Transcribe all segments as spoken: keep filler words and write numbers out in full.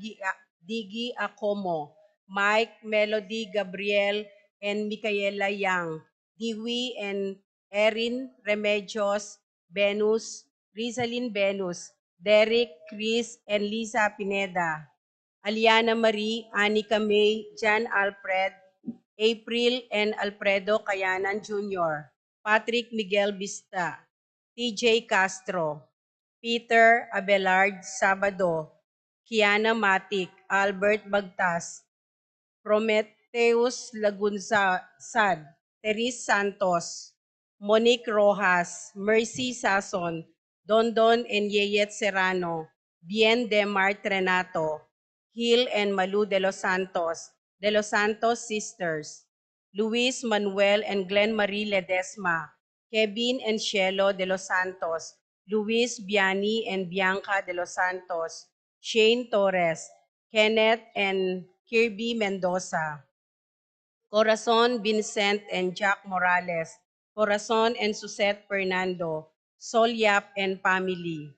Digi, Digi Acomo, Mike, Melody, Gabriel, and Micaela Yang, Dewey and Erin Remedios, Venus, Rizalin Venus, Derek, Chris, and Lisa Pineda, Aliana Marie, Anika May, Jan Alfred, April, and Alfredo Kayanan Junior, Patrick Miguel Vista, T J Castro, Peter Abelard Sabado, Kiana Matic, Albert Bagtas, Prometheus Lagunza Sad, Teres Santos, Monique Rojas, Mercy Sason, Dondon and Yeyet Serrano, Bien Demart Renato, Gil and Malu de los Santos, De los Santos Sisters, Luis Manuel and Glenn Marie Ledesma, Kevin and Shelo de los Santos, Luis Biani and Bianca de los Santos, Shane Torres, Kenneth and Kirby Mendoza, Corazon Vincent and Jack Morales, Corazon and Suzette Fernando, Sol Yap and family.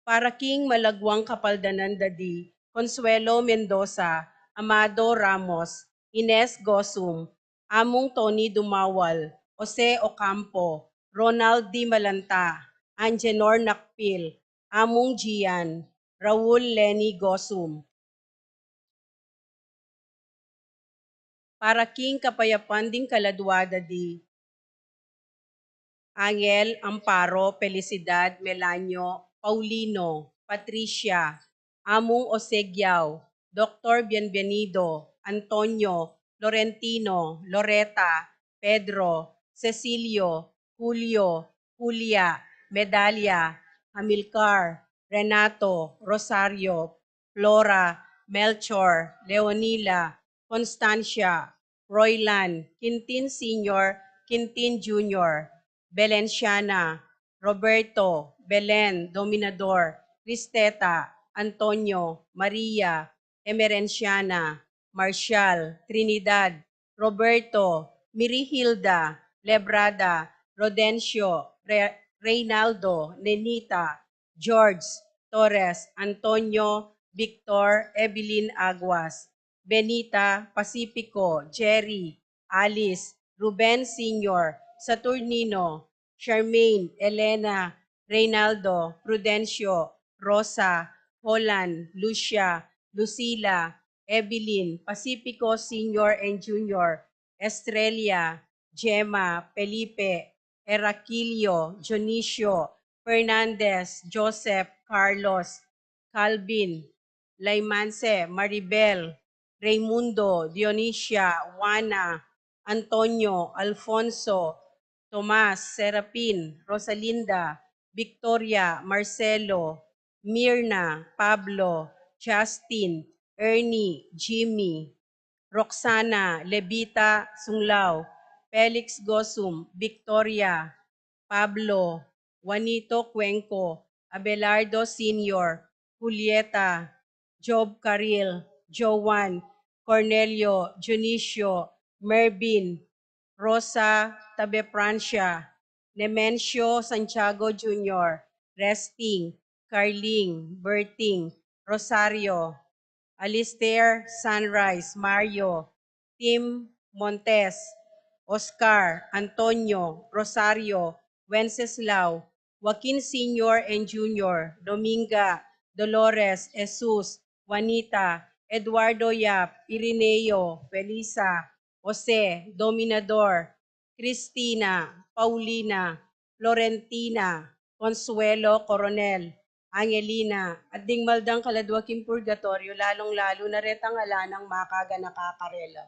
Para king malagwang kapaldanan da di Consuelo Mendoza, Amado Ramos, Ines Gosum, Among Tony Dumawal, Jose Ocampo, Ronald D. Malanta, Angenor Nakpil, Among Gian, Raul Lenny Gosum. Para king kapayapan ding kaladwa da di Angel, Amparo, Felicidad, Melanio, Paulino, Patricia, Among Osegiao, Doktor Bienvenido, Antonio, Florentino, Loreta, Pedro, Cecilio, Julio, Julia, Medalia, Amilcar, Renato, Rosario, Flora, Melchor, Leonila, Constancia, Roylan, Quintin Senior, Quintin Junior, Belenciana, Roberto, Belen, Dominador, Cristeta, Antonio, Maria, Emerenciana, Marshall, Trinidad, Roberto, Mirihilda, Lebrada, Rodencio, Re-, Reynaldo, Nenita, George, Torres, Antonio, Victor, Evelyn Aguas, Benita, Pacifico, Jerry, Alice, Ruben Senior, Saturnino, Charmaine, Elena, Reynaldo, Prudencio, Rosa, Holland, Lucia, Lucila, Evelyn, Pacifico Senior and Junior, Estrella, Gemma, Felipe, Heracilio, Dionisio, Fernandez, Joseph, Carlos, Calvin, Laimance, Maribel, Raymundo, Dionisia, Juana, Antonio, Alfonso, Tomas, Serapin, Rosalinda, Victoria, Marcelo, Mirna, Pablo, Justin, Ernie, Jimmy, Roxana, Levita, Sunglao, Felix Gosum, Victoria, Pablo, Juanito Cuenco, Abelardo Senior, Julieta, Job Caril, Joan, Cornelio, Dionisio, Mervin, Rosa Tabefrancia, Nemencio Santiago Junior, Resting, Carling, Berting, Rosario, Alistair, Sunrise, Mario, Tim Montes, Oscar, Antonio, Rosario, Wenceslao, Joaquin Senior and Junior, Dominga, Dolores, Jesus, Juanita, Eduardo Yap, Irineo, Felisa, Jose, Dominador, Cristina, Paulina, Florentina, Consuelo, Coronel, Angelina, at ding mal dang kaladwa king purgatoryo, lalung-lalu na retang ala nang makaganaka karela.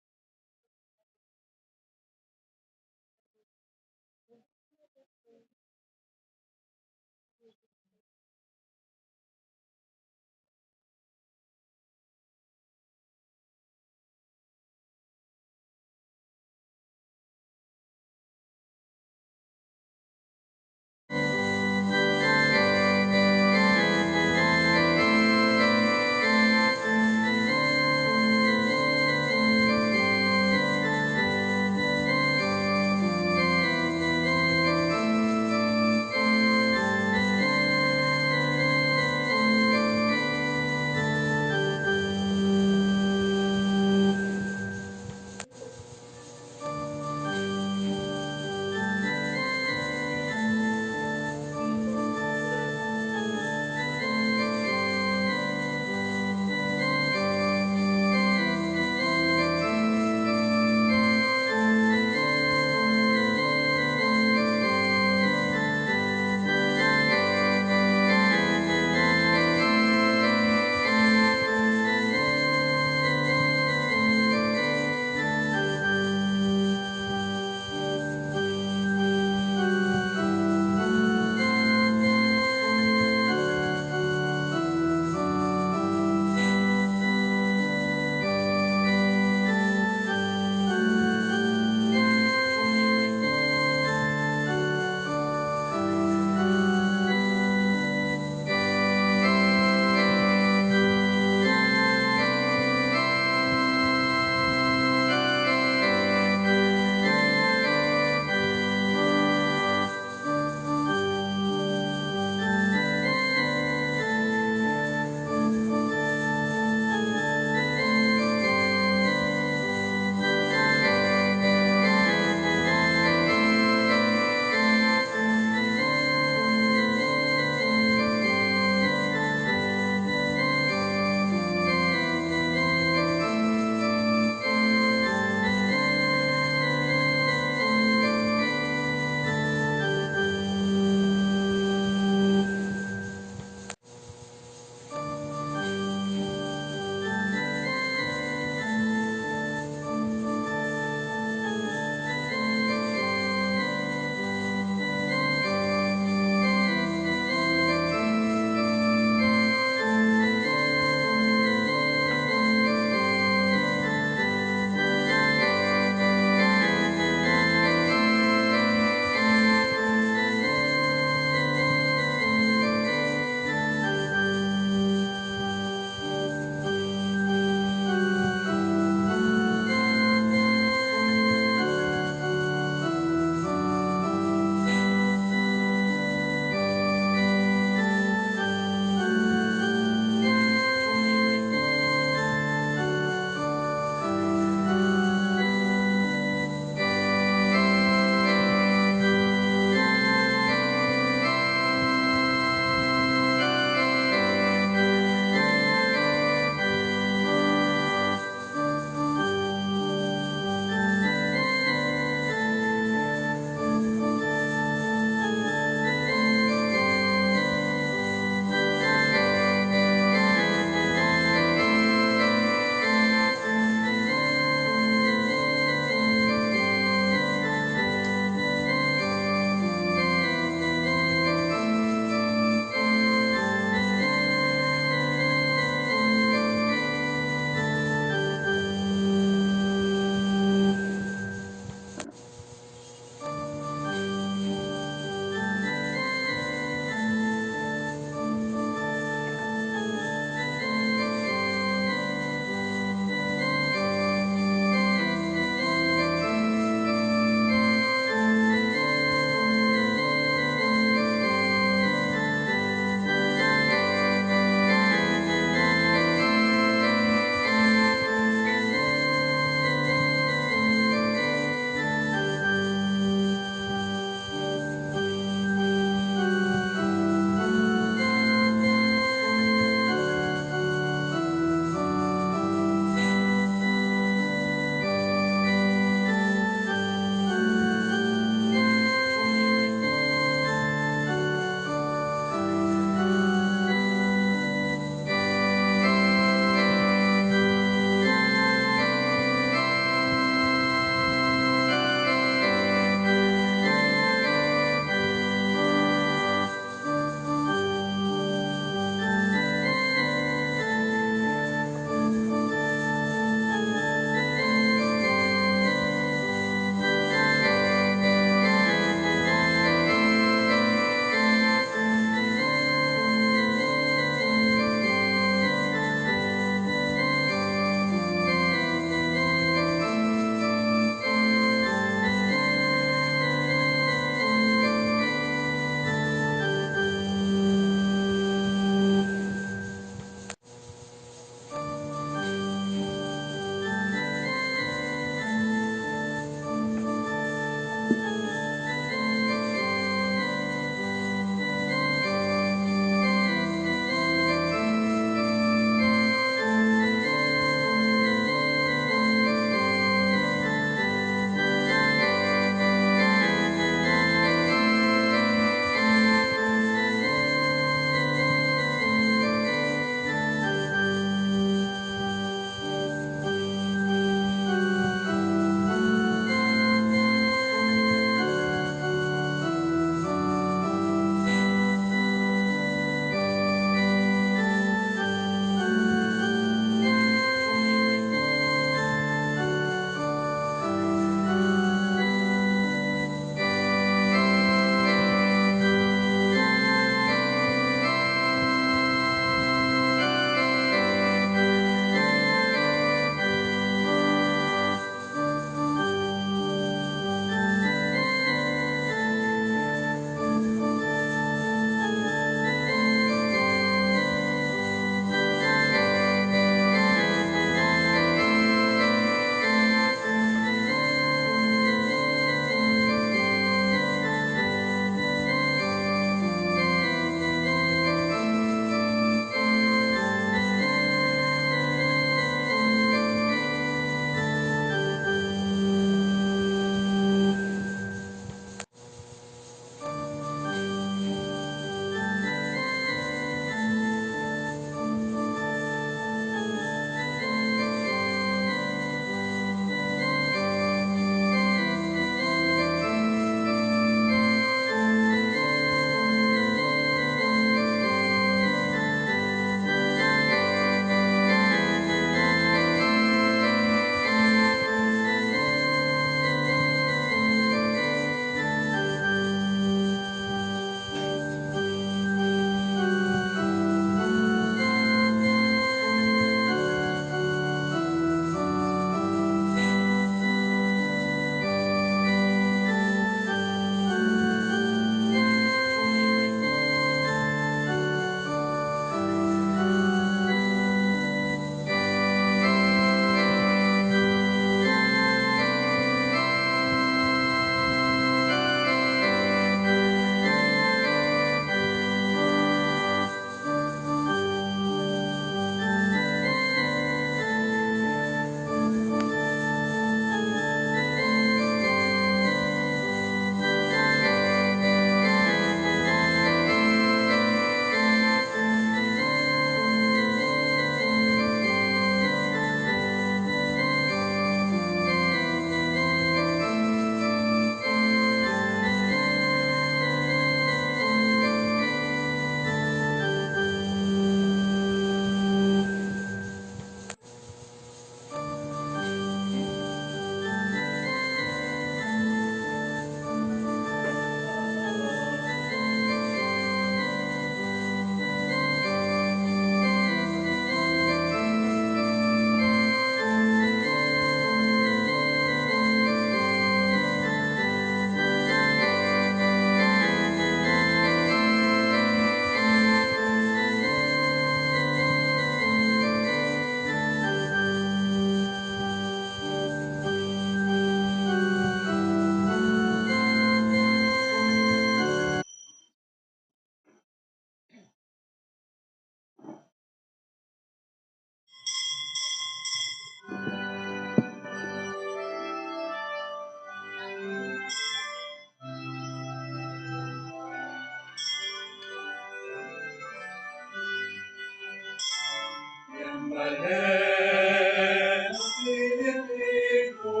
Pilipinu,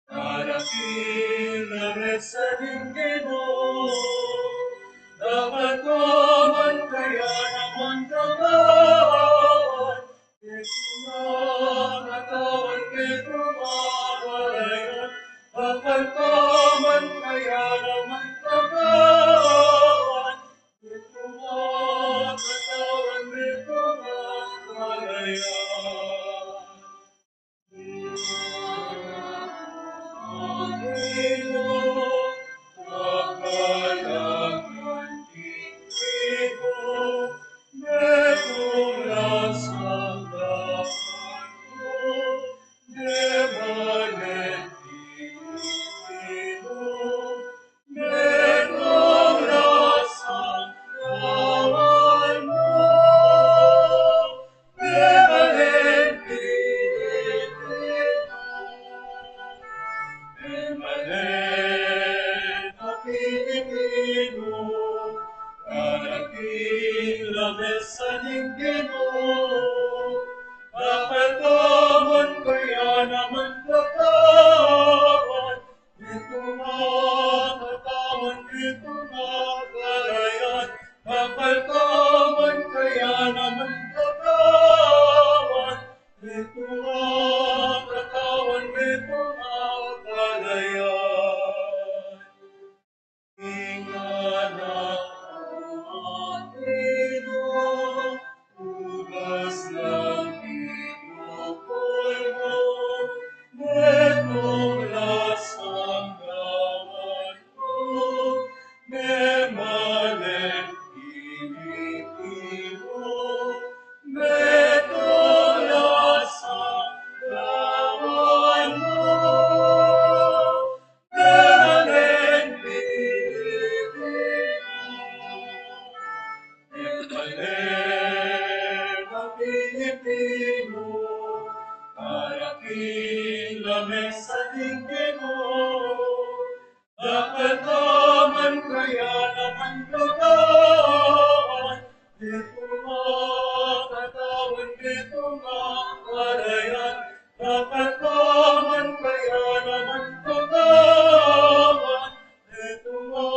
para kila mesa ning Ginu, dapat ko man kaya naman katawan, ito na katawan, ito na kaya, dapat ko man kaya naman katawan, ito na katawan, ito na kaya. Dapat ko man kaya naman katawan, ito na katawan, ito na kalayan. Dapat ko man kaya naman katawan, ito na katawan, ito na kalayan. Pilipinu, para kila mesa ning Ginu, dapat ko man kaya naman katawan, ito na katawan, ito na kalayan. Dapat ko man kaya naman katawan, ito na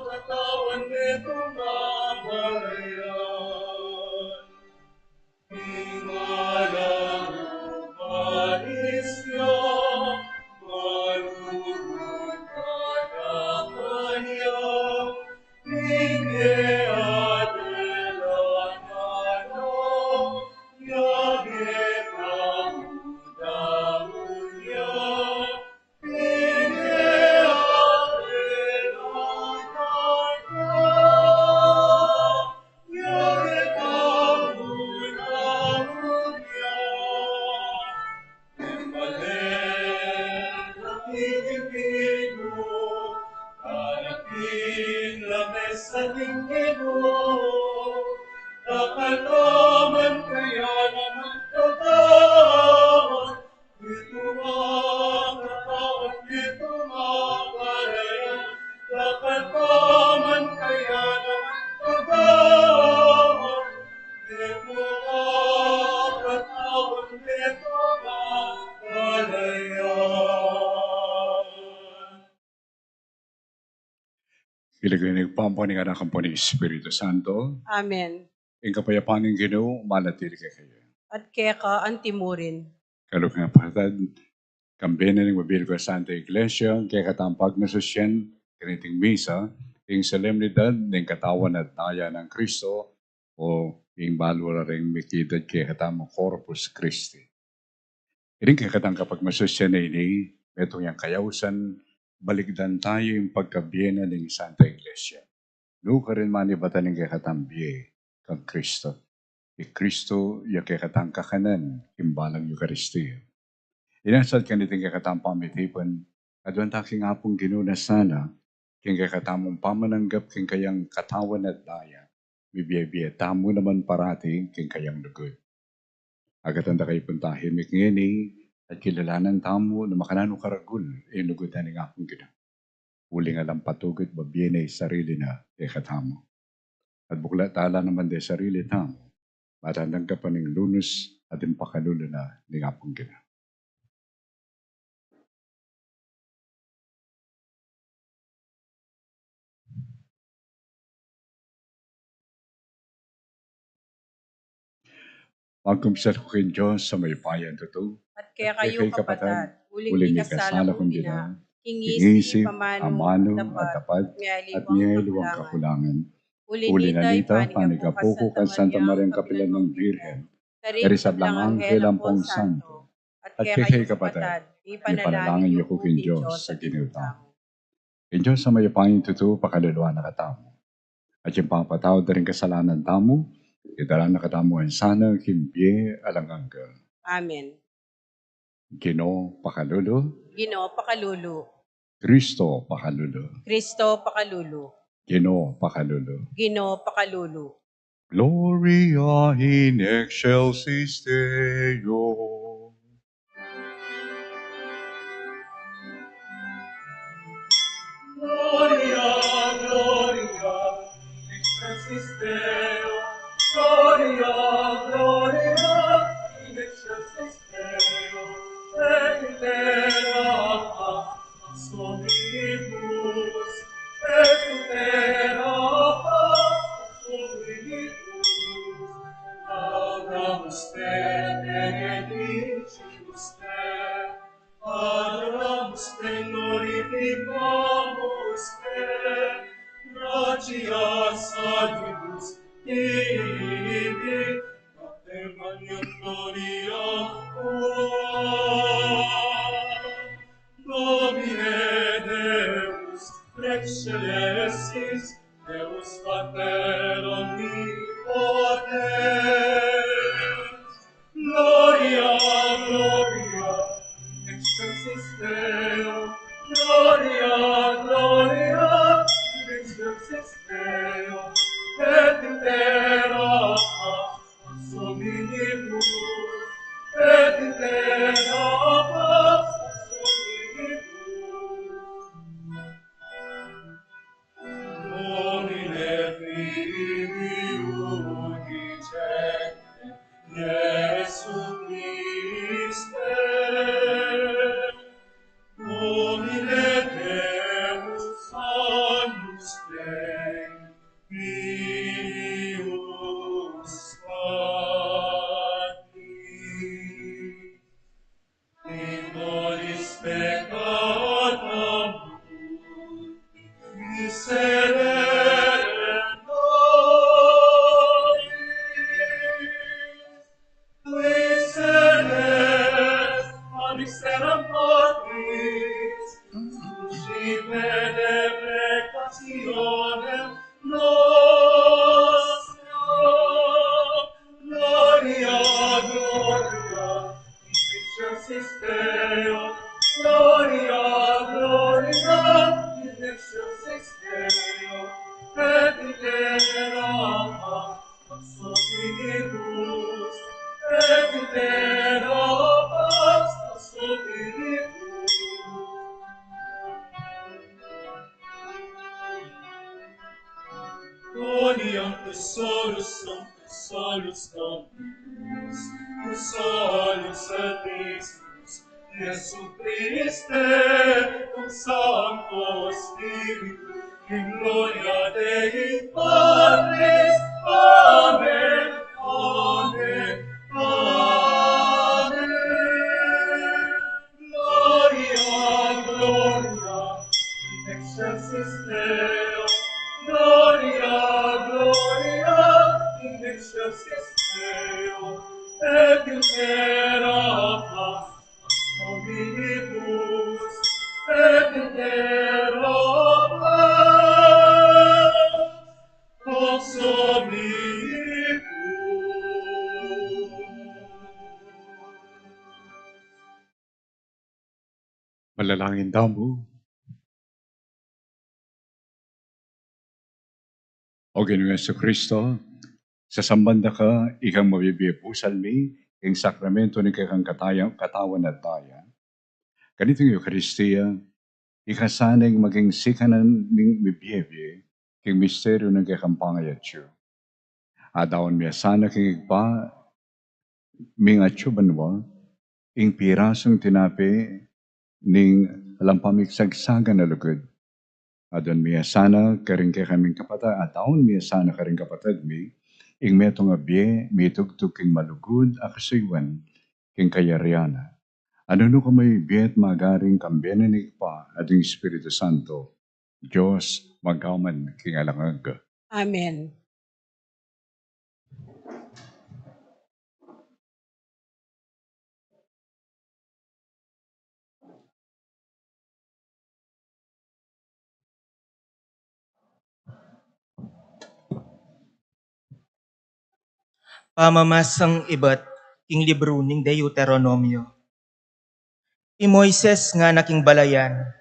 katawan, ito na kalayan. Dapat ko man kaya naman katawan, ito na katawan, ito na kalayan. Dapat ko man kaya naman katawan, ito na katawan, ito na kalayan. King lagyu ning Ibpa, ampo ning Anak, ampo ning Espiritu Santo. Amen. Ing kapayapan ning Ginu manatili kekayu. At keka antimurin. Karagul a kapatad, kambe na ning mabilug a Santa Iglesia, kekatang pagmasusyan kaniting misa, ing solemnidad ning katawan at daya nang Kristo, o ing balu la ring mikidad kekatamung Corpus Christi. Ining kekatang kapagmasusyan a ini, metung yang kayausan, balikdan tayu ing pagkabie na ning Santa Iglesia. Nukarin manibatan ing kekatang bie kang Kristo. I Kristo ya kekatang kakanan king balang Eukaristia. Inyang sa kaniting kekatang pamitipun, aduan ta king Apung Ginu na sana, king kekatamung pamananggap king kayang katawan at daya, mibie-bie tamu naman parati king kayang lugud. Agatan da kayu pung tahimik ngeni, at kilalanan tamu na makananu karagul ing lugud na ning Apung Ginu. Uling alang patugut, babie ne ing sarili na kekatamu. At buklat tala naman de sarili tamu, Matandang ka pa ning lunus at ing pakalulu na ning Apung Ginu. Magkumsal ku king Dios a mayupayang tutu. At kekayu, kapatad, uling mikasala ku king isip, amanu, at dapat, at miyaliwang kakulangan. Uli na nita, panigapu ku kang Santa Maria Kapilan nang Birhen, karing sablang anghel ampong santo, at kekayu, kapatad, ipanalangin yu ku king Dios a Ginu tamu. Ing Dios a mayupayang tutu pakaluluan na katamu. At ing pamapatawad da ring kasalanan tamu, idala na katamu ngan sana king bie alang angga. Amen. Ginu pakalulu. Ginu pakalulu. Kristo pakalulu. Kristo pakalulu. Ginu pakalulu. Ginu pakalulu. Gloria in excelsis Deo. Gloria, gloria in excelsis Deo. Gloria, gloria in excelsis Deo. Et in terra pax hominibus, et in terra pax hominibus. Laudamus te, benedicimus te, adoramus te, glorificamus te, gratias adibus tibi, Pater, magnam gloriam tua. Domine Deus, Rex Celestis, Deus Pater omnipotens. Gloria, gloria in excelsis Deo. Gloria, gloria in excelsis Deo. Et in terra pax hominibus, et in terra pax hominibus. Domine filium Dei, Iesu Christe, Domine Deus Agnus Dei, Filius Dei. In nobis peccata miserere nobis. Qui sedes a miseram patris, qui fide deprecationem nostra. Gloria, gloria in excelsis Deo. Gloria, gloria in excelsis Deo. Et in terra pax hominibus, et in terra pax hominibus. Gloria in solus Sanctus, solus Dominus, solus Episcopus, Iesu Christe, cum Sancto Spiritu, in gloria Dei Patris. Amen, amen, amen. Gloria, gloria in excelsis Deo. Gloria, gloria in excelsis Deo. Et in terra pax hominibus, et in terra pax hominibus. Manalangin tamu. O Ginu Jesucristo, sasamban da ka, ikang mabibie pusal mi, ing sakramento ning kekang kataya-, katawan at daya. Kaniting Eukaristia, ika sana ing maging sikanan ming mibie-bie king misteryu ning kekang pangayatsu. Adaun mi ya sana king Ibpa, ming atyu banua, ing pirasung tinape ning alang pamigsagsagan a lugud. Adaun mi ya sana karing kekaming kapatad, adaun mi ya sana karing kapatad mi, ing metung a bie, mitugtug king malugud a kasuyuan, king kayarian na. Nune kami bie at magari king kambe ning Ibpa at ning Espiritu Santo, Dios, magpaman king alang angga. Amen. Pamamasang ibat king libru ning Deuteronomio. I Moises ngana king balayan,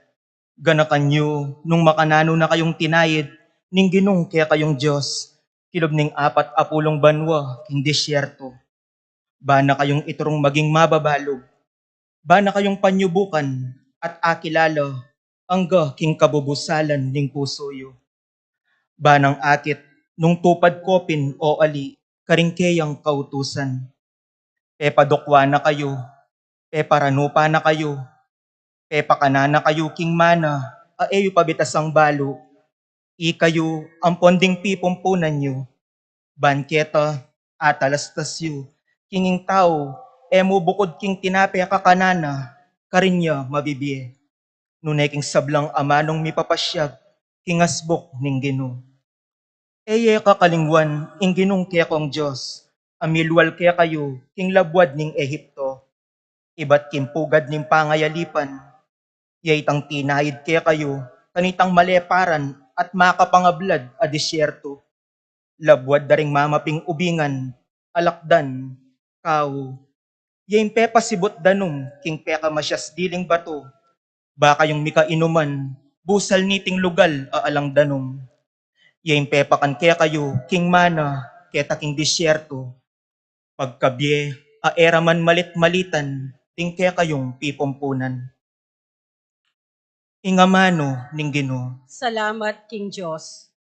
ganakan yu nung makananu na kayung tinayid ning Ginung kekayung Dios, kilub ning apat a pulung banua king disyerto. Ba na kayung iturung maging mababalug, ba na kayung panyubukan at akilala angga king kabubusalan ning pusu yu. Ba nang akit nung tupad ko pin o ali karing keyang kautusan. Pepadukwa na kayu, peparanupa na kayu, pepakanan na kayu king mana a e yu pabitasang balu. Ikayu ampon ding pipumpunan yu, ban keta atalastas yu king ing tau e mu bukud king tinape a kakanan na, karin ya mabibie. Nune king sablang amanung mipapasyag king asbuk ning Ginu. E ye kakalingwan ing Ginung kekong Dios a milwal kekayu king labuad ning Egipto, ibat king pugad ning pangayalipan. Ya itang tinayid kekayu kanitang maleparan at makapangablad a disyerto, labuad da ring mamaping ubingan, alakdan, kau. Ya ing pepasibut danum king pekamasyas diling batu, ba kayung mikainuman busal niting lugal a alang danum. Ya ing pepakan kekayu king mana keta king disyerto, pagkabie a e ra man malit-malitan ding kekayung pipumpunan. Ing amanu ning Ginu. Salamat king Dios.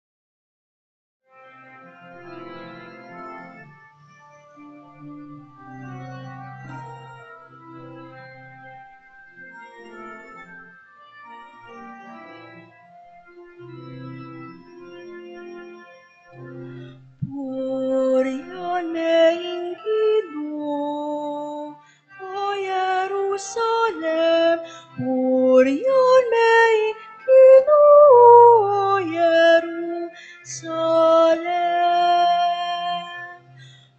Purian me ing Ginu, o Jerusalem, purian me ing Ginu, o Jerusalem.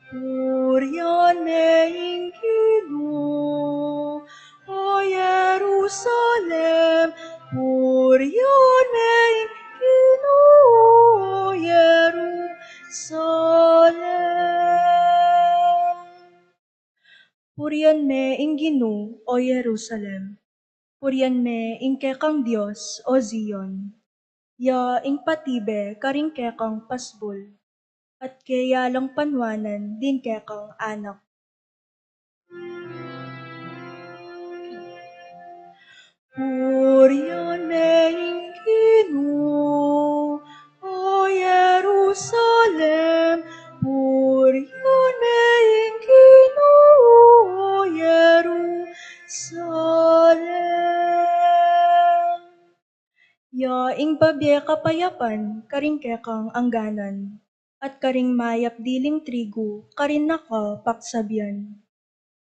Purian me ing Ginu, o Jerusalem, purian me ing Ginu, o Jerusalem. Purian me ing Ginu, o Jerusalem. Purian me ing kekang Dios, o Zion. Ya ing patibe karing kekang pasbul, at keya lang panuanan ding kekang anak. Purian me ing Ginu, o Jerusalem, purian me ing Ginu, o Jerusalem. Ya ing babie kapayapan karing kekang angganan, at karing mayap diling trigu karin na ka paksabian.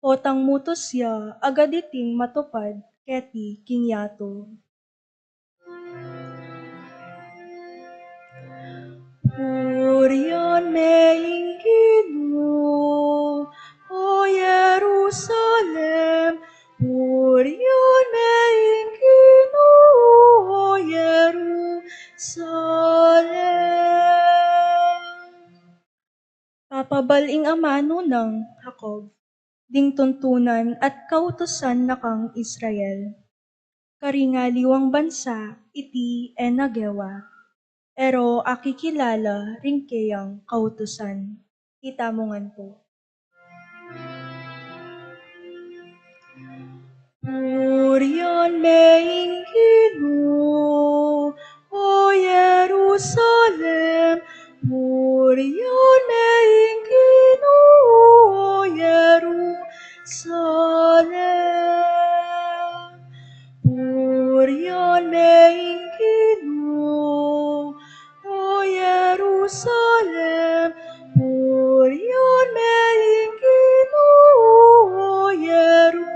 Potang mutus ya agad iting matupad keti king yatu. Purian me ing Ginu, o Jerusalem, purian me ing Ginu, o Jerusalem. Papabal ing amanu nang Jacob, ding tuntunan at kautusan na kang Israel. Karing aliwang bansa iti e na gewa, e ro akikilala ring keyang kautusan. Itamu ngan pu. Purian me ing Ginu, o Jerusalem, purian me Jerusalem. Purian me ing Ginu, O Jerusalem, purian me ing Ginu, O Jerusalem.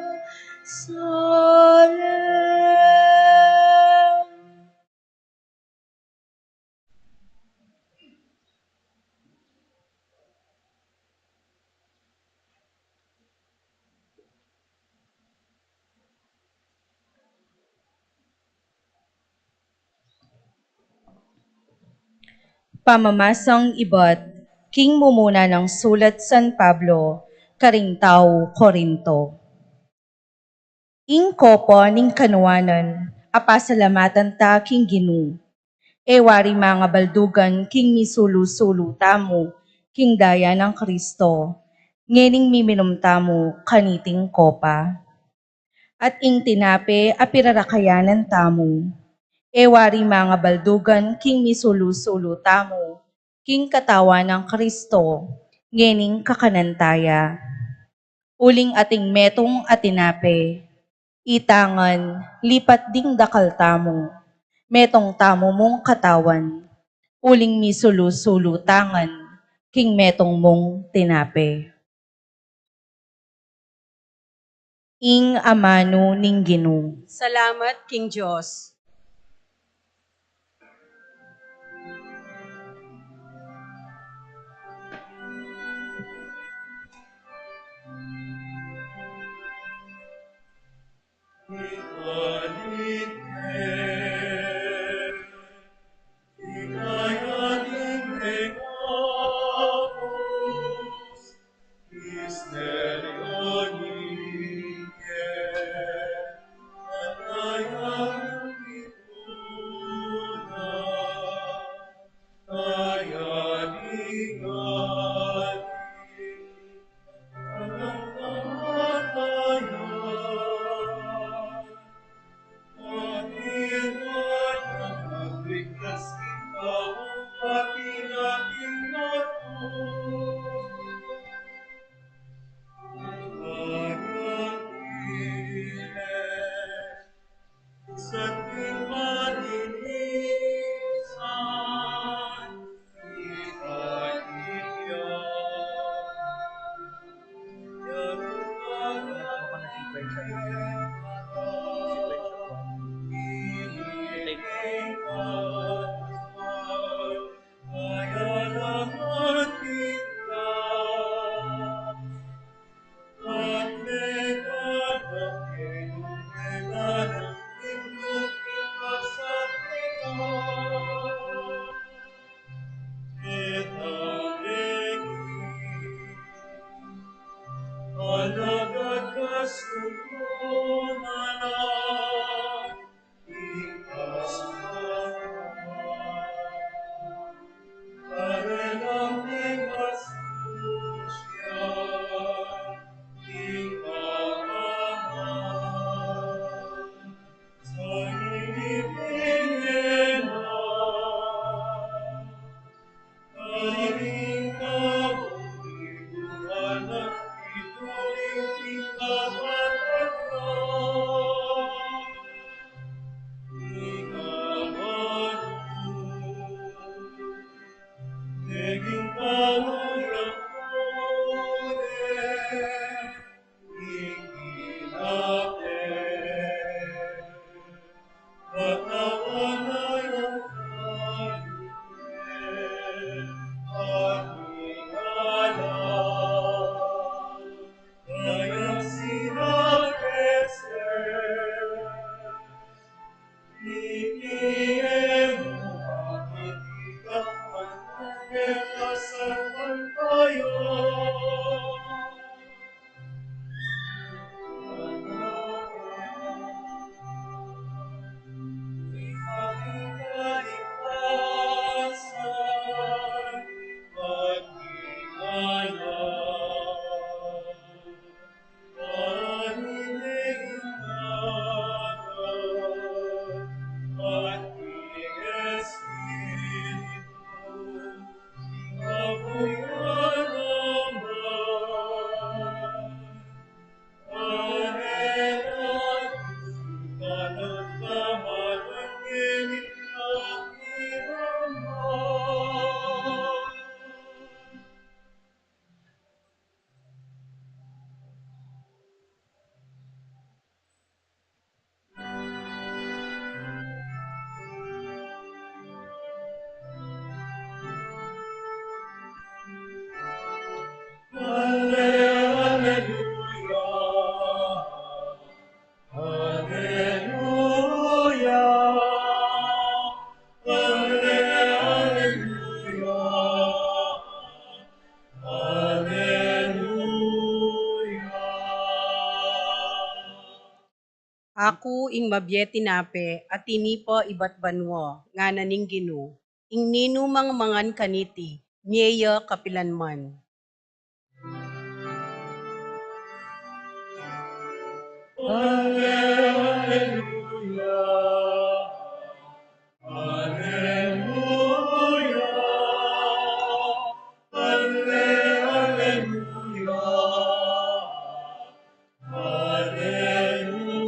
Pamamasang ibat king mumuna nang sulat San Pablo karing tau Corinto. Ing kopa ning kanuanan a pasalamatan ta king Ginu, e wari mangabaldugan king misulu-sulu tamu king daya nang Kristo, ngening miminum tamu kaniting kopa. At ing tinape a pirarakayanan tamu, e wari mangabaldugan king misulu-sulu tamu king katawan nang Kristo, ngening kakanan ta ya. Uling ating metung a tinape, ita ngan lipat ding dakal tamu, metung tamu mung katawan, uling misulu-sulu ta ngan king metung mung tinape. Ing amanu ning Ginu. Salamat king Dios. Aku ing mabie tinape a tinipa ibat banua, ngana ning Ginu. Ing ninumang mangan kaniti, mie ya kapilanman. Alleluia, alleluia, alle-, alleluia, alleluia.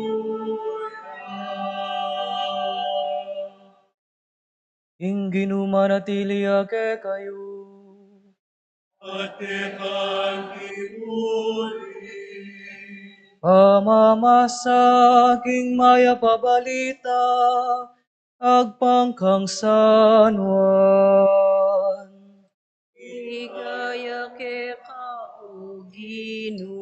Ing Ginu manatili ya kekayu. At keka mu rin. Pamamasa king mayap a balita agpang kang San Juan. Ligaya keka, O Ginu.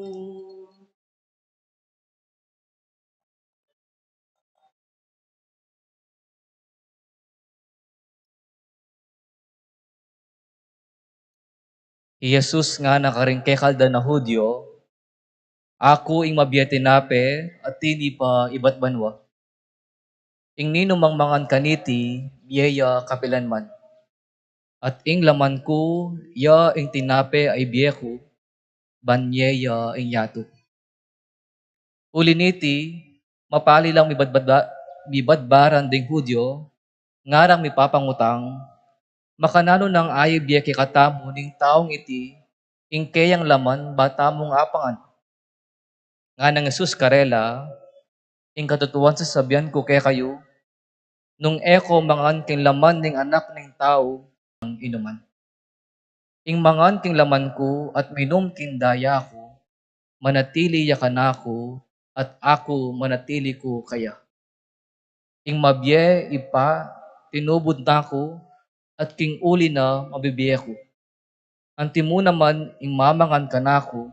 I Jesus ngana karing kekaldang a Judio, "Aku ing mabie tinape a tinipa ibat banua. Ing ninumang mangan kaniti, mie ya kapilanman. At ing laman ku, ya ing tinape a ibie ku, ban mie ya ing yatu." Uli niti, mapali lang mibadbada-, mibadbaran ding Judio, ngarang mipapangutang, "Makananu nang ibie kekatamu ning taung iti ing keyang laman ba tamung apangan?" Nganang Jesus karela, "Ing katutuan sasabian ku kekayu, nung e ko mangan king laman ning Anak ning Tau, ang inuman. Ing mangan king laman ku at minum king daya ku, manatili ya kanaku, at aku manatili ku kaya. Ing mabie Ibpa, tinubud na ku, at king uli na mabibie ku. Antimo naman ing mamangan kanaku,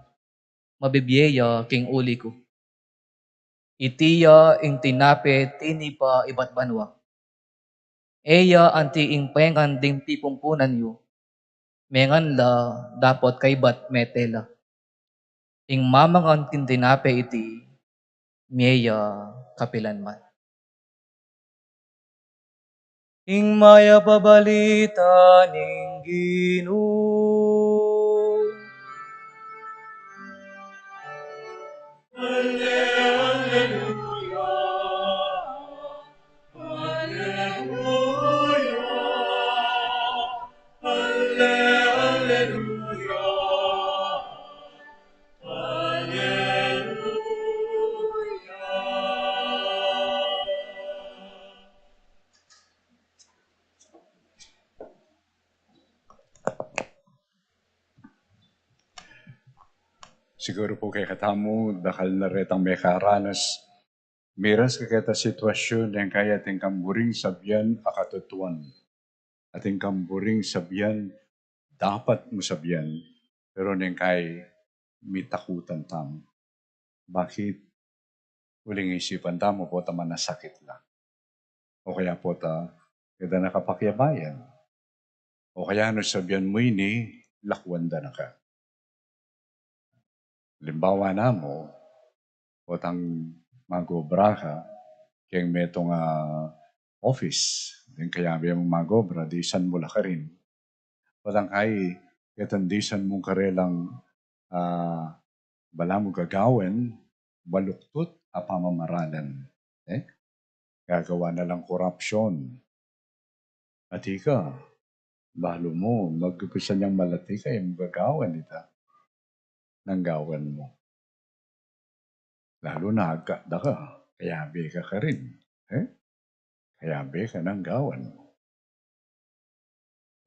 mabibie ya king uli ku. Iti ya ing tinape tinipa ibat banua. E ya anti ing pengan ding pipumpunan yu, mengan la dapot kaybat mete la. Ing mamangan king tinape iti, mie ya kapilanman." Ing mayap a balita ning Ginu. Alleluia, alleluia, alle-, alleluia, alleluia. Siguru pu kekatamu, dakal na retang mekaranas, miras keketa sitwasyun, deng kaya atin kang buring sabian a katutuan, atin kang buring sabian dapat mu sabian, pero neng kai mitakutan tamu. Bakit? Uling isipan tamu pota manasakit la. O kaya pota, e da na ka pakiabayan. O kaya no sabian mu ini, lakuan da na ka. Alimbawa namu, potang mag-obra ka keng metung a office, deng kayabe mung mag-obra, disan mu la karin. Potang kai, ketang disan mung karelang, ah, balamu gagawan, baluktut a pamamaralan. Eh? Gagawan na lang korapsyon. Atika, balu mu, mag-umpisa nang malati ka, e mu gagawan ita. Nang gawan mu. Lalu na agkat da ka, kayabe ka karin. Eh? Kayabe ka, nang gawan mu.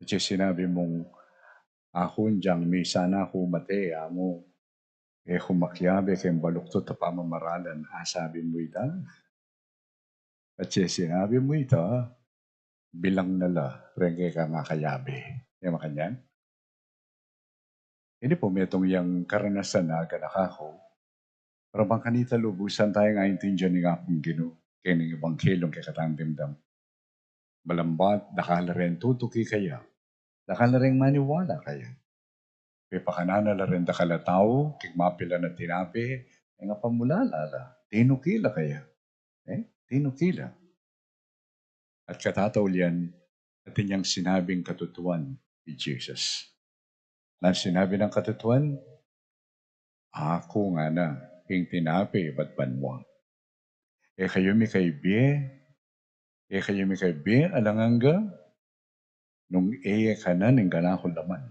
Atse sinabi mung, "Aku, nung misan aku mate, amu, e ku makiabe keng baluktut a pamamaralan," a sabi mu ita? Atse sinabi mu ita, bilang na la reng kekang akayabe. E makanyan? Ini pu metung yang karanasan a ganaka ku, para bang kanita lubusan tayang aintindian ing Apung Ginu, keng ebangkelyung kekatang dimdam. Malambat, dakal la reng tutuki kaya, dakal la reng maniwala kaya. Pepakanan na la reng dakal a tau keng mapilan a tinape, e nga pamulala la, tinuki la kaya. Eh, tinuki la. At katataulian, atin yang sinabing katutuan i Jesus. Na sinabi nang katutuan, "Aku ngana ing tinape ibat banua. E kayu mikaibie, e kayu mikaibie alang angga, nung e ye kanan ing kanakung laman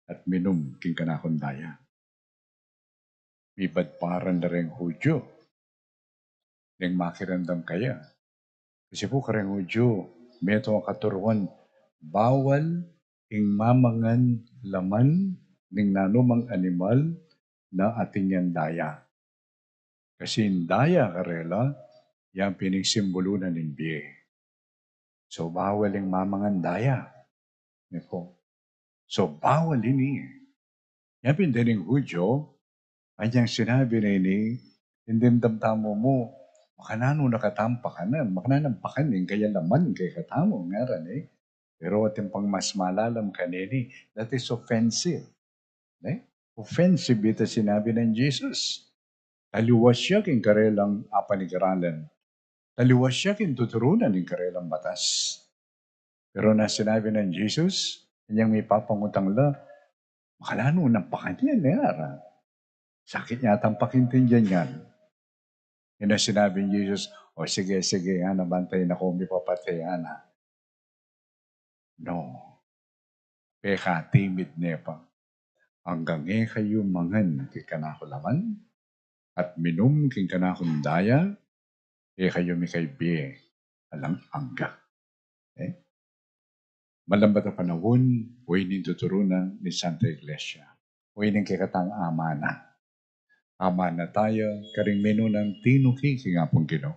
at minum king kanakung daya." Mibadbaran la reng Hudyo neng makiramdam kaya. Kasi pu kareng Hudyo, metung a katuruan, bawal ing mamangan laman ning nanumang animal na atin yang daya. Kasi ing daya karela, yan pin ing simbulu na ning bie. So, bawal ing mamangan daya. Ne pu. So, bawal ini. Yan pin deng Hudyo, anyang sinabi na ini, ing dimdam tamu mu, makananu na katamu pakanan, makananu pakanan ing kaya laman kekatamu, ngaran e. Pero atin pang mas malalam kanini, that is offensive. Ne? Offensive ita sinabi nang Jesus. Taliwas ya king karelang apanigaralan. Taliwas ya king tuturunan ning karelang batas. Pero na sinabi nang Jesus, anyang mipapangutang la, "Makananu nang pakanan yan, e ara?" Sakit yatang pakintindian yan. Ina sinabi ni Jesus, "O sige, sige, ana, bantayan na ku, mipapatay ya na." No. Pekatimid ne pa. Anggang e kayu mangan king kanakung laman at minum king kanakung daya, e kayu mikaibie alang angga. Eh? Malambat a panaun, o ini ing tuturu na ning Santa Iglesia. O ini ing kekatang amana. Amana taya karing minunang tinuki king Apung Ginu.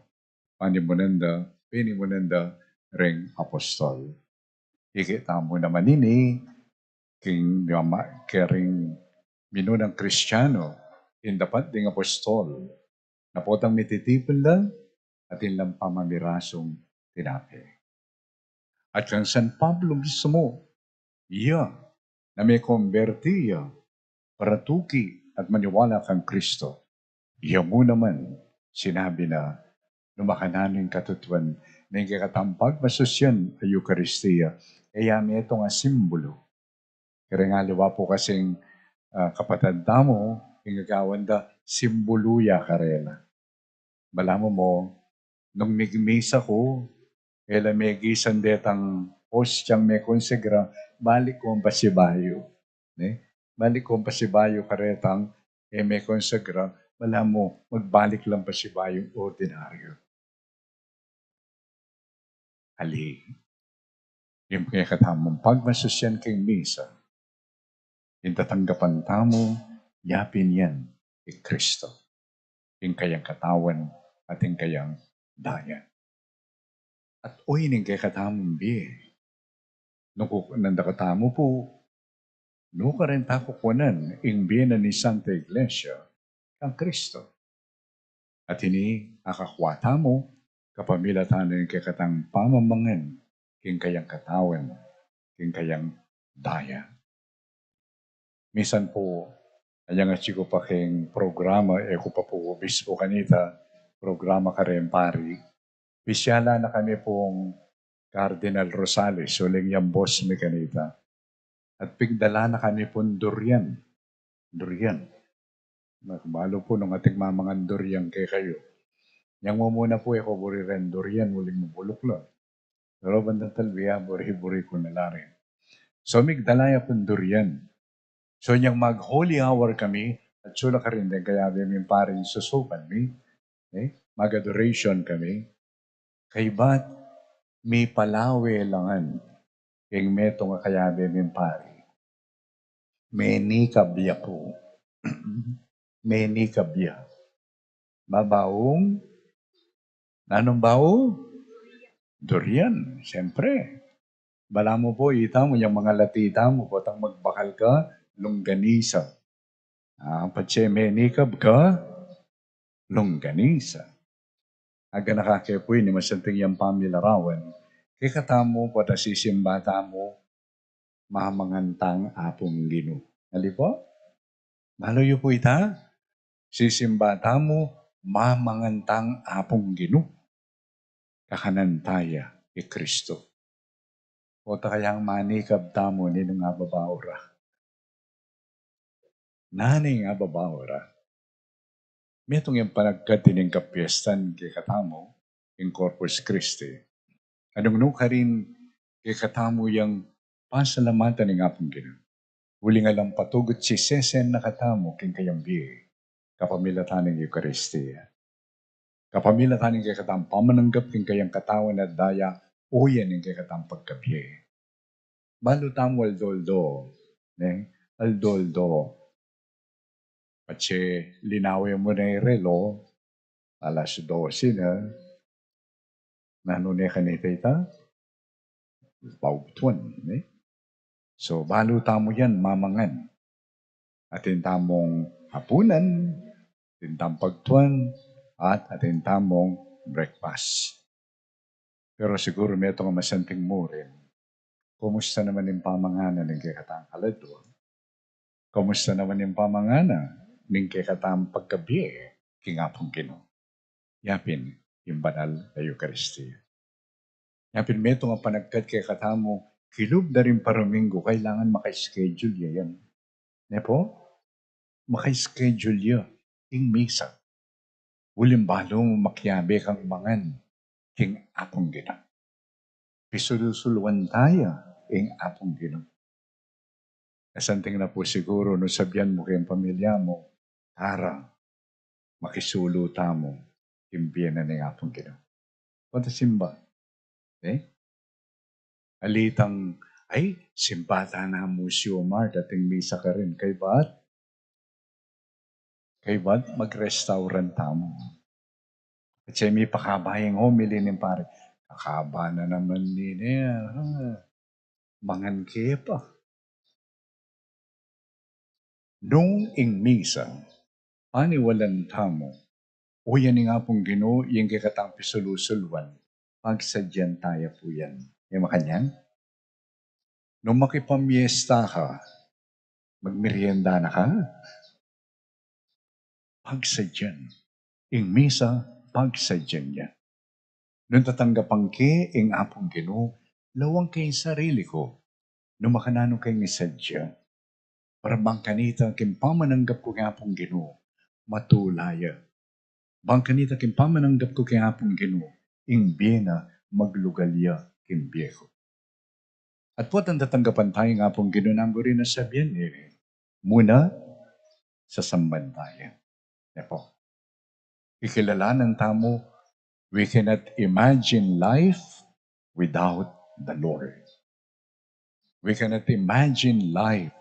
Panimunan da, pinimunan da reng apostol. Ikit tamu naman ini, king, karing minunang Kristiano, ing dapat ding apostol, na potang mititipun la, atin lang pamamirasung tinape. At kang San Pablo mismu, iya, na mekomberti ya, paratuki at maniwala kang Kristo. Iya mu naman, sinabi na, nu makananu ing katutuan ning kekatang pagmasusyan a Eukaristia, e ya metung a simbulu. Kareng aliwa pu kasing, ah, kapatad tamu, ing agawan da, simbulu ya karela. Balamu mu, nung migmisa ku, e la megisan detang ostiang mekonsagra, balik kung pasibayu. Ne? Balik kung pasibayu karetang, e mekonsagra, balamu, magbalik lang pasibayung ordinaryu. Ali, ing kekatamung pagmasusyan king misa, ing tatanggapan tamu, yapin yan i Kristo, ing kayang katawan at ing kayang daya. At o ini ing kekatamung bie. Nung kukunan da katamu pu, nu karin ta kukunan ing bie na ning Santa Iglesia kang Kristo. At ini, akakua tamu, kapamilatan ning kekatang pamamangan king kayang katawan, king kayang daya. Misan pu, anyang atyu ku pa king programa, e ku pa pu obispo kanita, programa kareng pari. Pisyalan na kami pung Cardinal Rosales, uling yang boss mi kanita. At pigdala na kami pung durian. Durian. Magbalu pu nung ating mamangan durian kekayu. Yang mumuna pu, e ku buri reng durian, uling mabuluk la. Pero bandang talbe ya, buri-buri ku na la rin. So, migdala ya pung durian. So, nyang mag-holy hour kami, atyu la karin deng kayabe ming paring susuban mi, eh, mag-adoration kami. Kaybat mipalawe la ngan ing metung a kayabe ming pari. Menikab ya pu. Menikab ya. Babaung, nanung bau? Durian, siyempre. Balamu pu, ita mu, yang mangalati tamu, potang magbakal ka, longganisa. Ah, patse menikab ka, longganisa. Aganaka ke pu ini, masanting yang pamilarawan. Kekatamu, potang sisimba tamu, mamangan tang Apung Ginu. Ali pu? Balu yu pu ita? Sisimba tamu, mamangan tang Apung Ginu, kakanan taya i Kristo. O ta kayang manikab tamu ninung ababaura? Nanu ing ababaura? Metung yang panagkat ining kapiestan kekatamu, ing Corpus Christi. Nung nukarin kekatamu yang pasalamatan ning Apung Ginu. Uling alang patugut sisesen na katamu king kayang bie, kapamilatan ning Eukaristia. Kapamilatan ning kekatang pamananggap king kayang katawan at daya, uyan ning kekatang pagkabie. Balu tamu aldo-aldo, ne? Aldo-aldo. Patse linawe mu ne relo, alas dose na. Nanu ne kanita ita? Pagtuan, ne? So, balu tamu yan, mamangan. Atin tamung hapunan, atin tamung pagtuan, at atin tamung breakfast. Pero siguru metung a masanting murin, kumusta naman ing pamanganan ning kekatang kaladua? Kumusta naman ing pamanganan ning kekatang pagkabie king Apung Ginu? Yapin ing banal a Eukaristia. Yapin metung a panagkat kekatamu, kilub da ring paraminggu, kailangan maka-schedule ya yan. Ne pu? Maka-schedule ya ing misa. Uling balu mu makiabe kang mangan king Apung Ginu. Pisulu-suluan taya ing Apung Ginu. Masanting na pu siguru nung sabian mu king pamilya mu, "Tara, makisulu tamu king bie na ning Apung Ginu." Patasimba. Eh? Alitang, "Ay, simba ta na mu si Omar, dating misa karin." Kaybat? Kaybat mag-restaurant tamu? At siya mipakaba ing homily ning pari. Kakaba na naman nini, ha? Mangan ke pa. Nung ing misa, paniwalan tamu, uyan ning Apung Ginu, ing kekatang pisulu-suluan, pagsadyan taya pu yan. E makanyan? Nung makipamiesta ka, magmerienda na ka? Pagsadyan. Ing misa, pagsadyan ya. Nung tatanggapan ke ing Apung Ginu, lawan ke ing sarili ku, nung makananu keng isadya. Para bang kanita king pamananggap ku king Apung Ginu, matula ya. Bang kanita king pamananggap ku king Apung Ginu, ing bie na maglugal ya king bie ku. At potang tatanggapan taya ing Apung Ginu, nanu rin a sabian nini, muna sasamban taya. Yan pu. Kikilalanan tamu, we cannot imagine life without the Lord. We cannot imagine life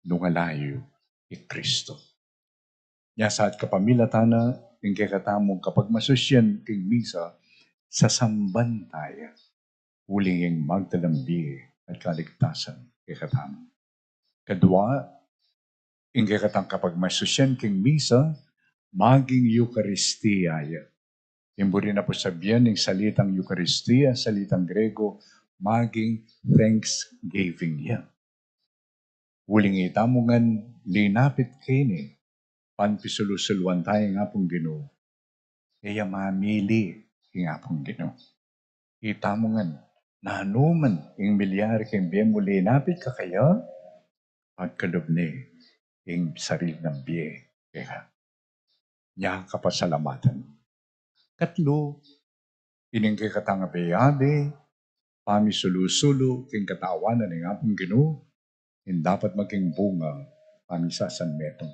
nung ala yu i Kristo. Nya sa at kapamilatan na ning kekatamung kapagmasusyan king misa, sasamban taya uling ing magdalang bie at kaligtasan kekatamu. Kadua, ing kekatang kapagmasusyan king misa, maging Eukaristia ya. Ing buri na pu sabian ning salitang Eukaristia, salitang Grego, maging thanksgiving ya. Uling itamu ngan linapit keni, ban pisulu-suluan taya ing Apung Ginu, e ya mamili ing Apung Ginu. Itamu ngan, nanu man ing milyari king bie mu, linapit ka kaya, pagkalub ne ing sarili nang bie keka. Nya kapasalamatan. Katlu, ining kekatang abe-abe, pamisulu-sulu king katawan ning Apung Ginu, ing dapat maging bunga pamisasanmetung.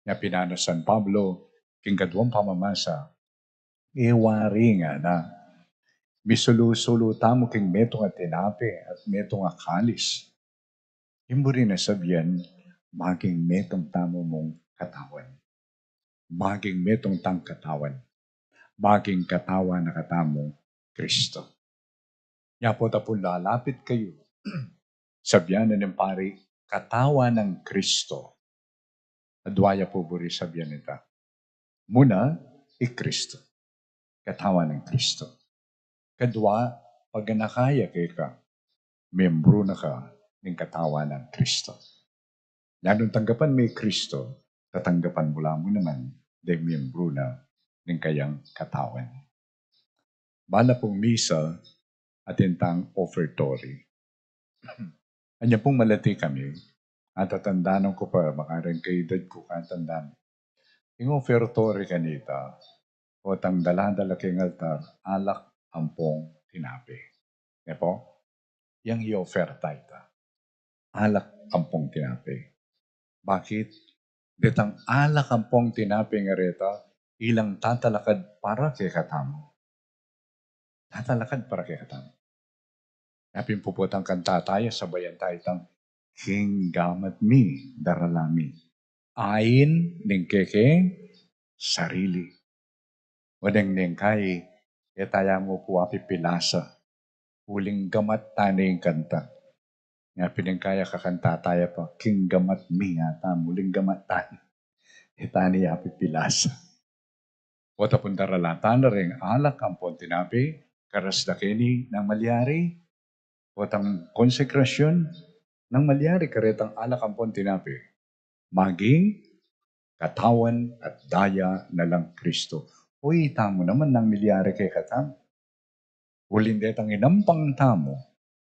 Nya pin na San Pablo king kaduang pamamasa, e wari ngana, misulu-sulu tamu king metung a tinape at metung a kalis. Ing buri na sabian, maging metung tamu mung katawan. Maging metung tang katawan. Maging katawan na katamung Kristo. Nya pu ta pung lalapit kayu, sabian na ning pari, katawan nang Kristo. Adwa ya pu buri sabian ita. Muna, i Kristo. Katawan nang Kristo. Kadwa, pag anak ya keka, membru na ka ning katawan nang Kristo. Nya nung tanggapan me i Kristo, tatanggapan mu la mu naman deng membru na ning kayang katawan. Bala pung misa, atin tang offertory. Anya pung malati kami, atatandanan ku pa, makareng kaedad ku, katandanan. Ing offertory kanita, o tang daladala king altar, alak ampong tinape. Ne pu? Yang i-offer ta ita. Alak ampong tinape. Bakit? Detang alak ampong tinape ngareta, ilang tatalakad para kekatamu. Tatalakad para kekatamu. Yapin pu potang kanta taya, sabayan ta itang, king gamat mi, daralan mi. Ain ning kekeng sarili. O deng neng kai, e taya mu pu apipilasa. Uling gamat tani ing kanta. Yapin ning kaya kakanta taya pa, king gamat mi, atamu, uling gamat tani. E tani apipilasa. O tapun daralan ta na ring alak ampong tinape, karas da keni nang malyari, o tang konsekrasyun nang malyari karetang alak ampong tinape. Maging katawan at daya na lang Kristo. O itamu naman nang milyari kekatamu. Uling detang inampang tamu,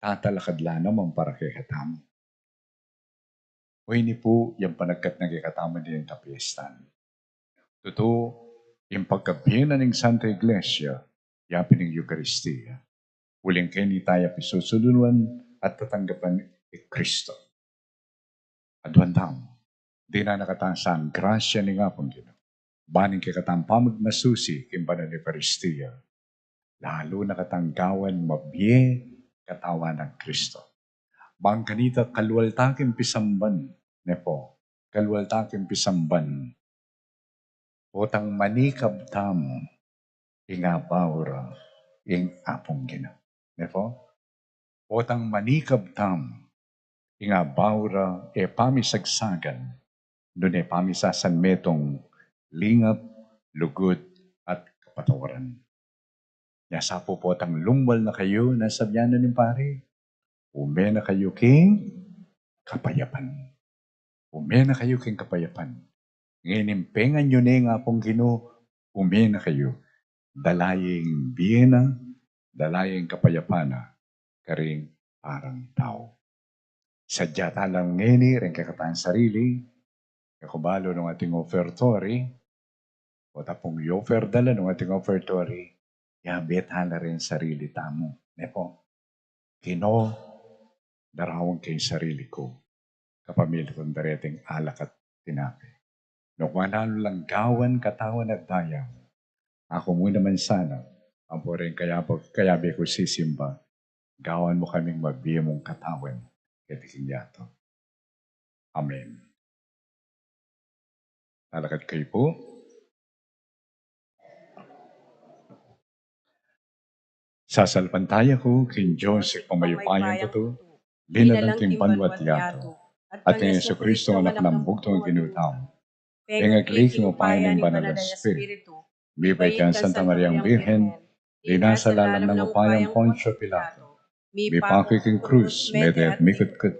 tatalakad la naman para kekatamu. O ini pu, yang panagkat na kekatamu ding kapiestan. Tutu, ing pagkabie na ning Santa Iglesia, yapin ing Eukaristia. Uling keni taya pisusulungan at tatanggapan i Kristo. Aduan tamu, dinan na katamu ing grasya ning Apung Ginu. Ban ing kekatang pamagmasusi king banal a Eukaristia, lalu na katang gawan mabie katawan nang Kristo. Ban kanita kalual ta king pisamban, ne pu? Kalual ta king pisamban. Potang manikab tamu, ing abaura ing Apung Ginu. Ne pu? Potang manikab tamu, ing abaura e pamisagsagan, nune pamisasanmetung lingap, lugud, at kapatawaran. Nya sa pu potang lumwal na kayu, nung sabyan na ning pari, ume na kayu king kapayapan. Ume na kayu king kapayapan. Ngening pengan yu ne ing Apung Ginu, ume na kayu. Dala ya ing bie na, dala ya ing kapayapan na, karing arang tau. Sadya ta lang ngeni ring kekatang sarili, e ku balu nung atin offertory, o tapung i-offer da la nung atin offertory, yabe ta la ring sarili tamu, ne pu? Ginu, darawan ke ing sarili ku, kapamilatan da reting alak at tinape. Nung kuanan lang gawan katawan at daya mu, aku mu naman sana, ampo ring kayabe, kayabe ku sisimba, gawan mu kaming mabie mung katawan keti king yatu. Amen. Lalakad kayu pu. Sasalpantaya ku king Dios Ibpang mayupayang tutu, linalang king banua't yatu, at kang Jesucristo, anak nang bugtung Ginu tamu. Pengagli king upaya ning Banal a Espiritu, mibait kang Santa Mariang Birhen, linasa lalam ning upaya nang Poncio Pilato, mipaku king krus, mete at mikutkut,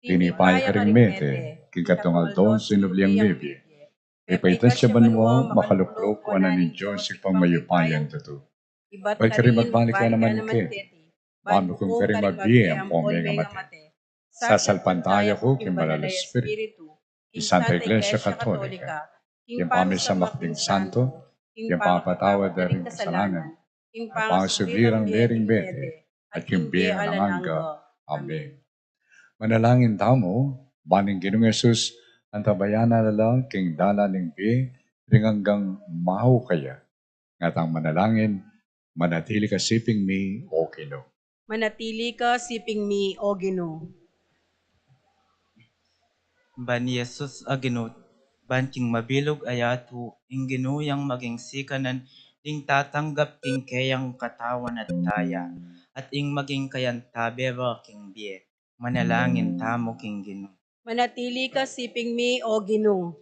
tinipa ya karing mete, king katlung aldo sinubli yang mebie, ipaitas ya banua, makalukluk wanan ning Dios Ibpang mayupayang tutu. Ibat karin magbalik ya naman keti, ban mabuku karing mabie ampong mengamate. Sasalpantaya ku king Banal a Espiritu, king Santa Iglesia Katolika, king pamisamak ding santo, king papatawad da ring kasalanan, king pangasubli rang mete, at king bie alang angga. Amen. Manalangin tamu, ban ing Ginung Jesus, antabayanan na la king dalan ning bie, ring anggang mau kaya. Ngatang manalangin, manatili ka siping mi, O Ginu. Manatili ka siping mi, O Ginu. Ban Jesus a Ginu, ban king mabilug a yatu, ing Ginu yang maging sikanan, ding tatanggap king keyang katawan at daya, at ing maging kayantabe ra king bie. Manalangin tamu king Ginu. Manatili ka siping mi, O Ginu.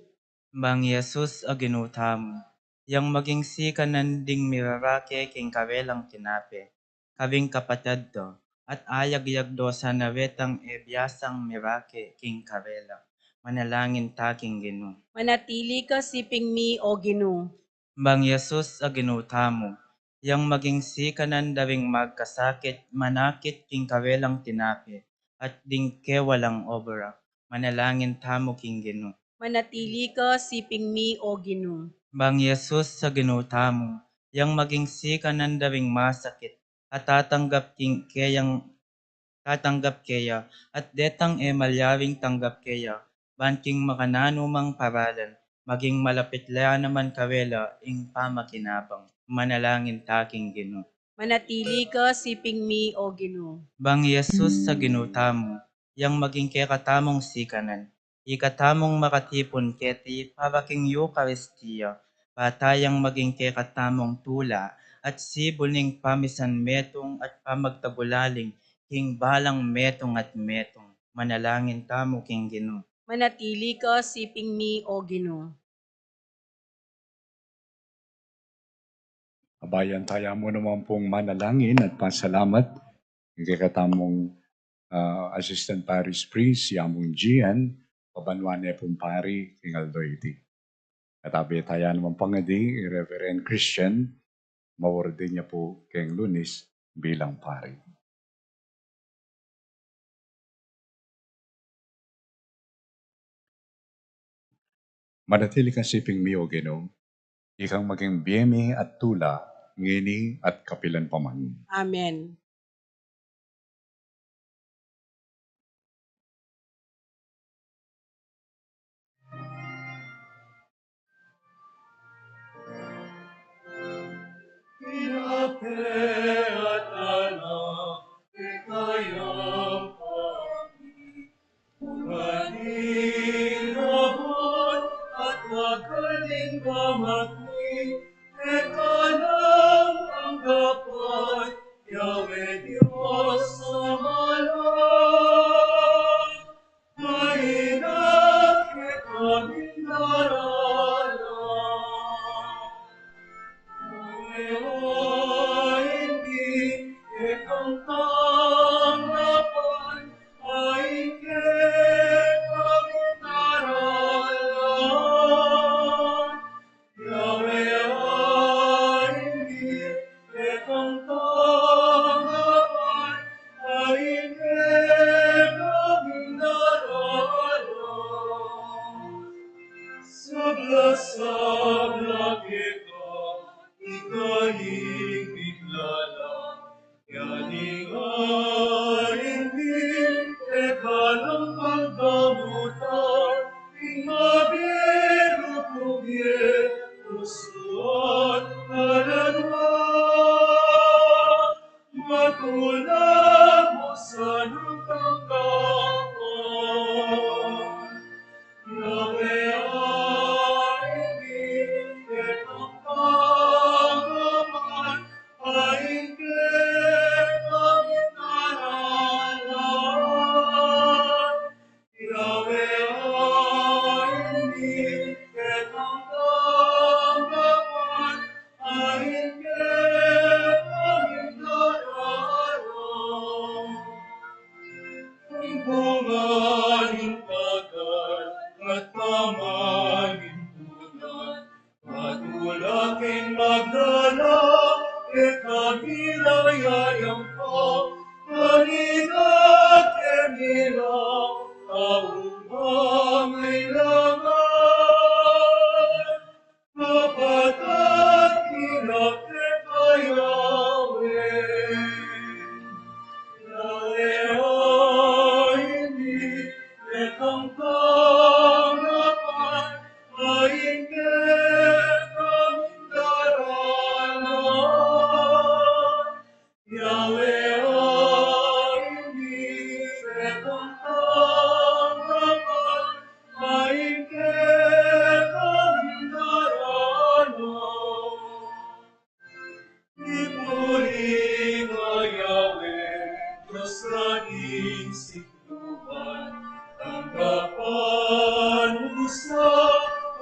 Bang Jesus a Ginu tamu, yang maging sikanan ding mirarake king karelang tinape, karing kapatad do, at ayagyag do sana retang e biasang mirake king karela. Manalangin ta king Ginu. Manatili ka siping mi, O Ginu. Bang Jesus a Ginu tamu, yang maging sikanan da ring magkasakit, manakit king karelang tinape, at ding kewalang obra, manalangin tamu king Ginu. Manatili ka siping mi, O Ginu. Bang Jesus a Ginu tamu, yang maging sikanan da ring masakit, at tatanggap king keyang tatanggap keya, at detang e malyaring tanggap keya, ban king makananu mang paralan, maging malapit la naman karela ing pamakinabang. Manalangin ta king Ginu. Manatili ka siping mi, O Ginu. Bang Jesus a Ginu tamu, yang maging kekatamung sikanan, ikatamung makatipun keti para king Eukaristia, ba tayang maging kekatamung tula at sibu ning pamisan metung at pamagtagulaling king balang metung at metung. Manalangin tamu king Ginu. Manatili ka siping mi, O Ginu. Abayan taya mu naman pung manalangin at pasalamat king kekatamung, ah, Assistant Parish Priest, i Among Gian, pabanua ne pung pari king aldo iti. At abe taya naman pangadi i Reverend Christian, maordin ya pu keng Lunes bilang pari. Manatili ka siping mi, O Ginu, ikang maging bie mi at tula, ngeni at kapilan pa man. Amen. Sabla-sabla keka, ika ing miglala, Kanining kekalang pagdamutan, ing mabilug mung bie, pusu at kaladwa, matula mu sanang tanggapan. Yahweh, aini kekang tanggapan, aini kekang daralan. Yahweh, aini kekang tanggapan, aini kekang daralan. Bunga ning pakat at tama ning tunay, matula king maglala, kekami lang yayampa, kanita kami lang taung mangailangan. Kapatad, ina keka Yahweh. Yahweh, aini kekang tanggapan, aini kekang daralan. Yahweh, aini kekang tanggapan, aini kekang daralan. Ipuri ka Yahweh, Dios na ning singkuban, tanggapan mu sa,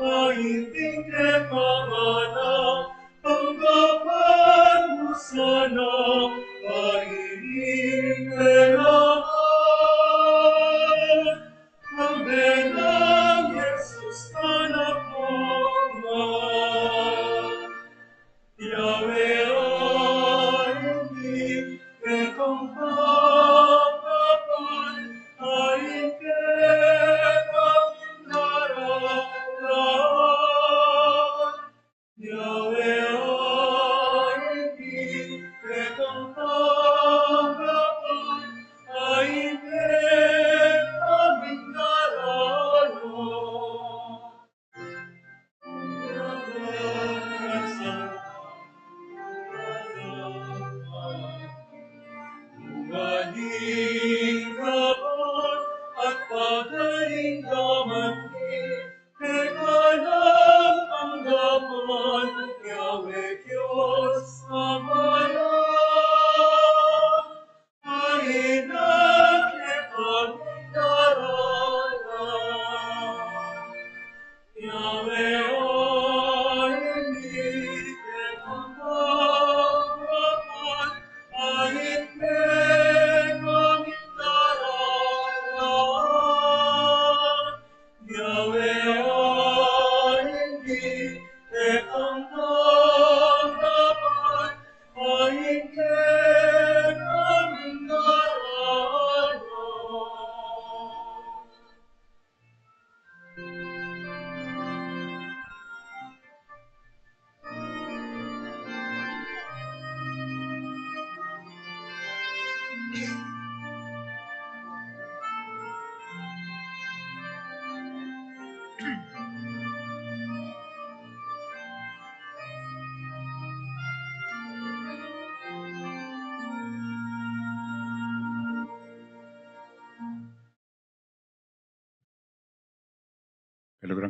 aini kekang anak, tanggapan mu sana, aini kekang anak. Amen. Nang Jesus, anak mu, amen. Kaluguran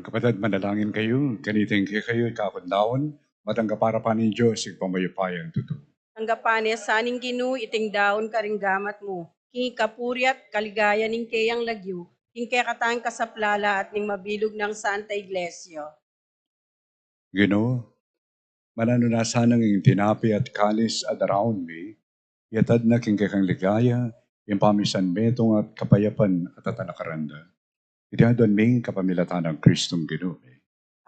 kapatad, manalangin kayu, kaniting kekayu ikakung daun, matanggapan na ning Dios Ibpa mayupayang tutu. Tanggapan na sa ning Ginu iting daun karing gamat mu, king ikapuri at kaligayan ning keyang lagyu, king kekatang kasaplalan at ning mabilug nang Santa Iglesia. Ginu, mananu na sanang ing tinape at kalis a daraun mi, iatad na king kekang ligaya, ing pamisan metung at kapayapan at atanakaran da. Iti aduan mi kapamilatan nang Kristong Ginu mi.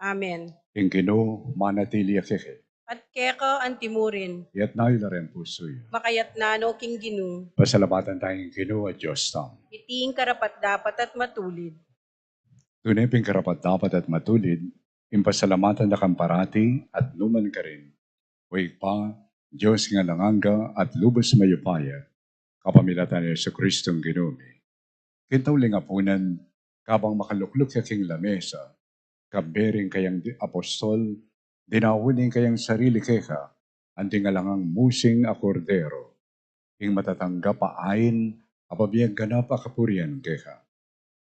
Amen. Ing Ginu manatili ya keka. At keka antimurin. Iyatas yu la ring pusu yu. Makayatas no king Ginu. Pasalamatan taya ing Ginu a Dios tamu. Iti ing karapat-dapat at matulid. Tune pin karapat-dapat at matulid, ing pasalamatan da kang parati at nu man karin, O Ibpa, Dios king alang angga at lubus mayupaya, kapamilatan nang Jesukristong Ginu mi. King tauling apunan, kabang makalukluk ya king lamesa, kambe ring kayang di-, apostol, dinaun ne ing kayang sarili keka, anting alang angga musing a Kordero, ing matatanggap a ain a pabibieng ganap a kapurian keka.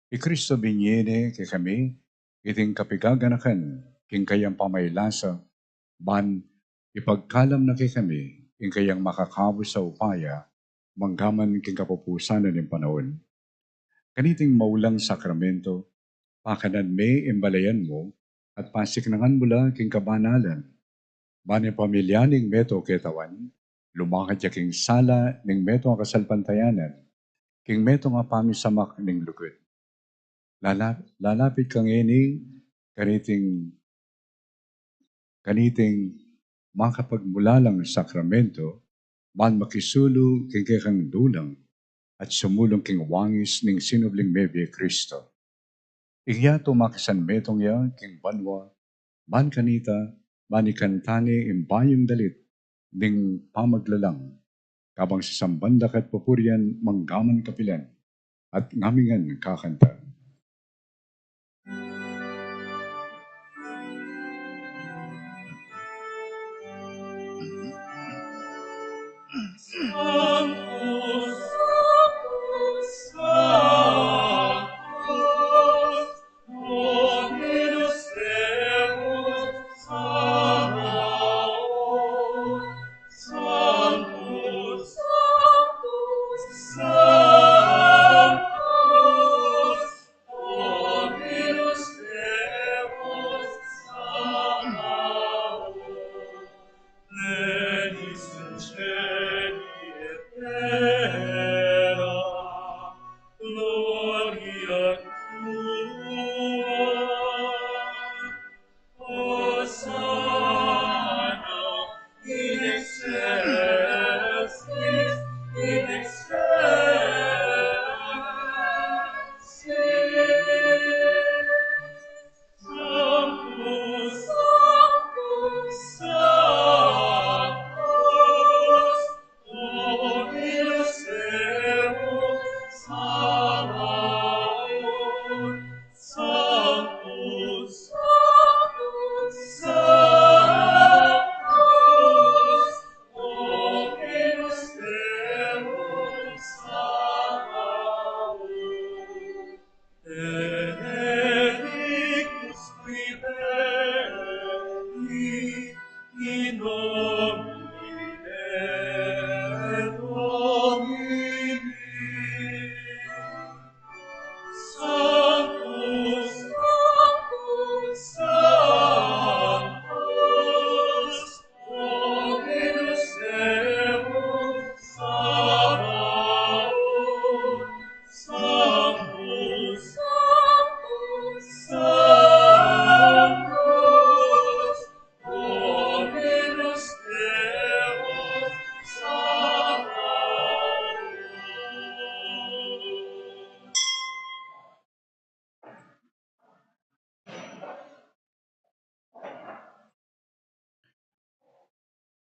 I Kristo binie ne kekami iting kapigaganakan king kayang pamaylasa, ban ipagkalam na kekami ing kayang makakabus a upaya, manggaman king kapupusan na ning panaun. Kaniting maulang sakramento, pakanan me ing balayan mu, at pasiknangan mu la king kabanalan, ban ing pamilya ning metung a ketawan, lumakad ya king sala ning metung a kasalpantayanan, king metung a pamisamak ning lugud. Lala-, lalapit ka ngeni, kaniting, kaniting makapagmulalang sakramento, ban makisulu king kekang dulang, at sumulung king wangis ning sinubling mebie Kristo. Ing yatu makasanmetung ya king banua, ban kanita, ban ikanta ne ing bayung dalit ning pamaglalang, kabang sasamban da ka at pupurian manggaman kapilan, at ngaming ngan kakanta.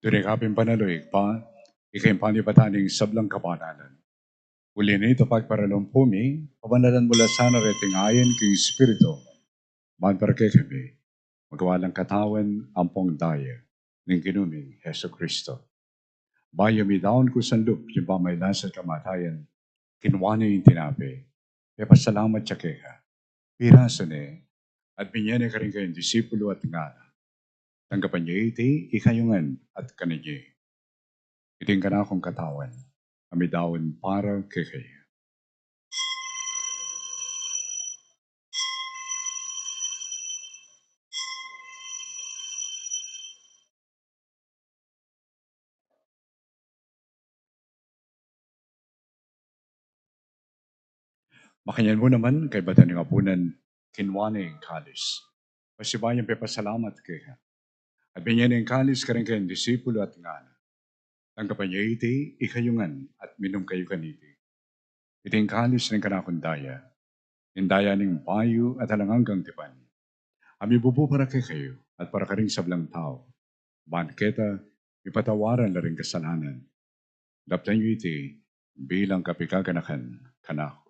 Tune ka pin banal, O Ibpa, ika ing panibatan ning sablang kabanalan. Uli na nita, pagparalumpu mi, pabanalan mu la sana reting ain king Espiritu, Ban para kekami, maging lang katawan ampong daya ning Ginu ming Jesucristo. Bayu midaun ku sandup king pamagkasakit at kamatayan, kinua ne ing tinape, pepasalamat ya keka, pirasu ne, at binye ne karing kayang disipulu at ngana: Tanggapan ye iti ikayu ngan at kanan ye. Iti ing kanakung katawan, a midaun para kekayu. Makanyan mu naman, kaybat ning apunan, kinua ne ing kalis, pasibayu yang pepasalamat keka, at binye ne ing kalis karing kayang disipulu at ngana: Tanggapan ye iti ikayu ngan at minum kayu kaniti. Iti ing kalis ning kanakung daya, ing daya ning bayu at alang anggang tipan, a mibubu para kekayu at para karing sablang tau, ban keta mipatawaran la ring kasalanan. Daptan yu iti bilang kapaganakan kanaku.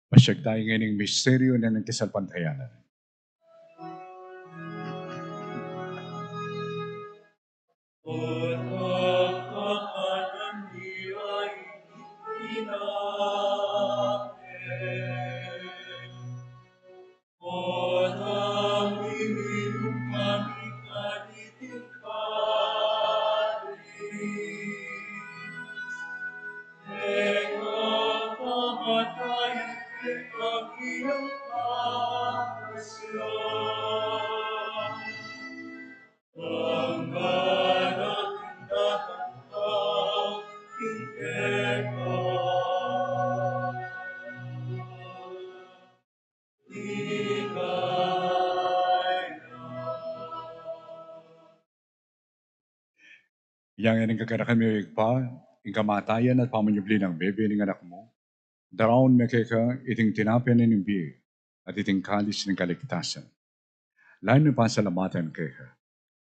Pasiag tamu ngeni king misteryu ning kasalpantayanan. Yang ini kaganakan mi, Ibpa, ing kamatayan at pamanyubli nang bie ning Anak mu, daraun mi keka iting tinape ning bie at iting kalis ning kaligtasan. Lalu na pasalamatan keka,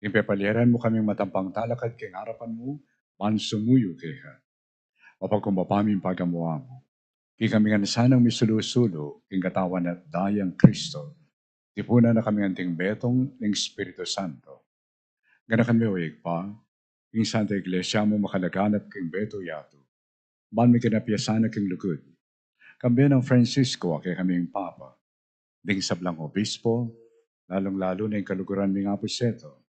ing pepaliaran mu kaming matampang talakad king arapan mu, ban sumuyu keka. Mapagkumbaba ming pagamuan mu, king kami ngan sanang misulu-sulu king katawan at dayang Kristo, tipunan na kami anting metung ning Espiritu Santo. Ganakan mu, Ibpa, ing Santa Iglesia mu makalaganap king betu yatu, ban miganap ya sana king lugud, kambe nang Francisco a kekaming Papa, ding sablang obispo, lalung-lalu na ing kaluguran ming Apu Seto,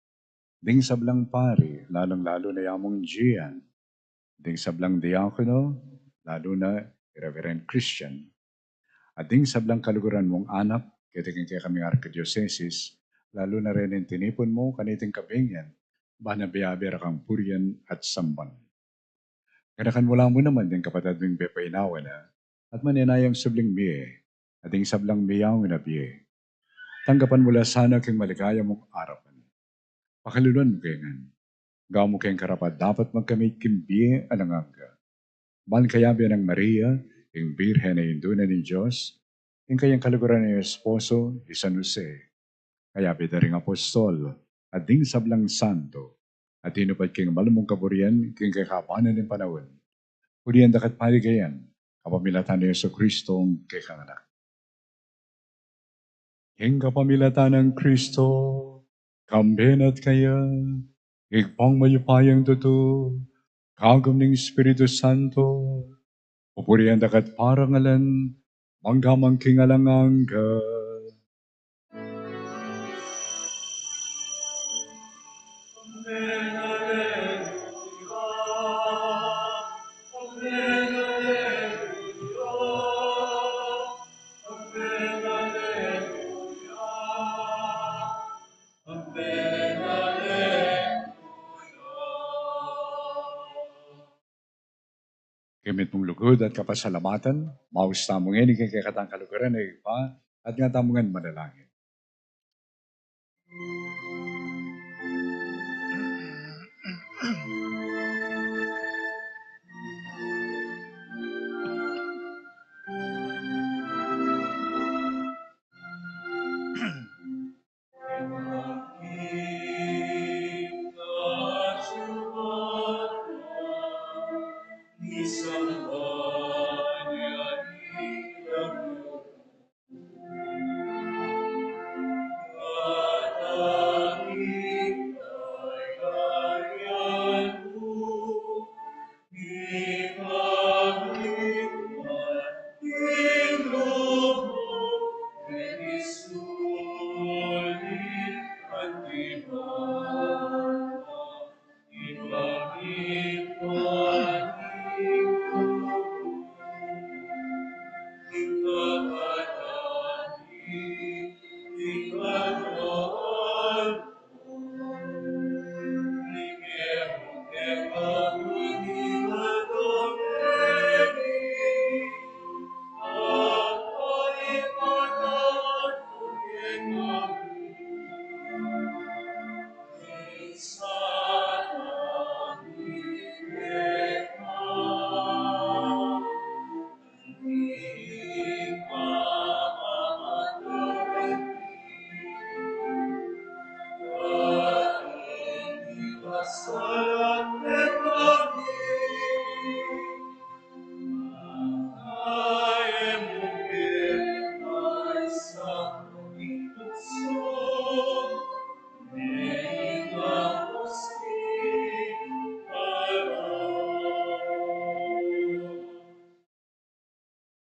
ding sablang pari, lalung-lalu na i Among Gian, ding sablang diakono, lalu na i Reverend Christian, at ding sablang kaluguran mung anak keti king kekaming arkidiosesis, lalu na rin ing tinipun mu kaniting kabingan, ban abe-abe ra kang purian at samban. Ganakan mu la mu naman ding kapatad ming pepainawa na, at manenayang subling mie, at ding sablang miyaung na bie. Tanggapan mu la sana king maligaya mung arapan. Pakaluluan mu ke ngan, gawan mu keng karapat-dapat magkamit king bie alang angga, ban kayabe nang Maria, ing Birhen a Indu na ning Dios, ing kayang kaluguran a esposo, i San Jose, kayabe da ring apostol, at ding sablang santo, a tinupad king malugud mung kaburian king kekaban ning panaun, purian da ka at paligayan, kapamilatan nang Jesucristo a kekang Anak. King kapamilatan nang Kristo, kambe na at kaya, Ibpang mayupayang tutu, kagum ning Espiritu Santo, pupurian da ka at parangalan, mangga man king alang angga. King mitmung lugud at kapasalamatan, maus tamu ngeni king kekatang kaluguran a Ibpa, at nga tamu ngan manalangin.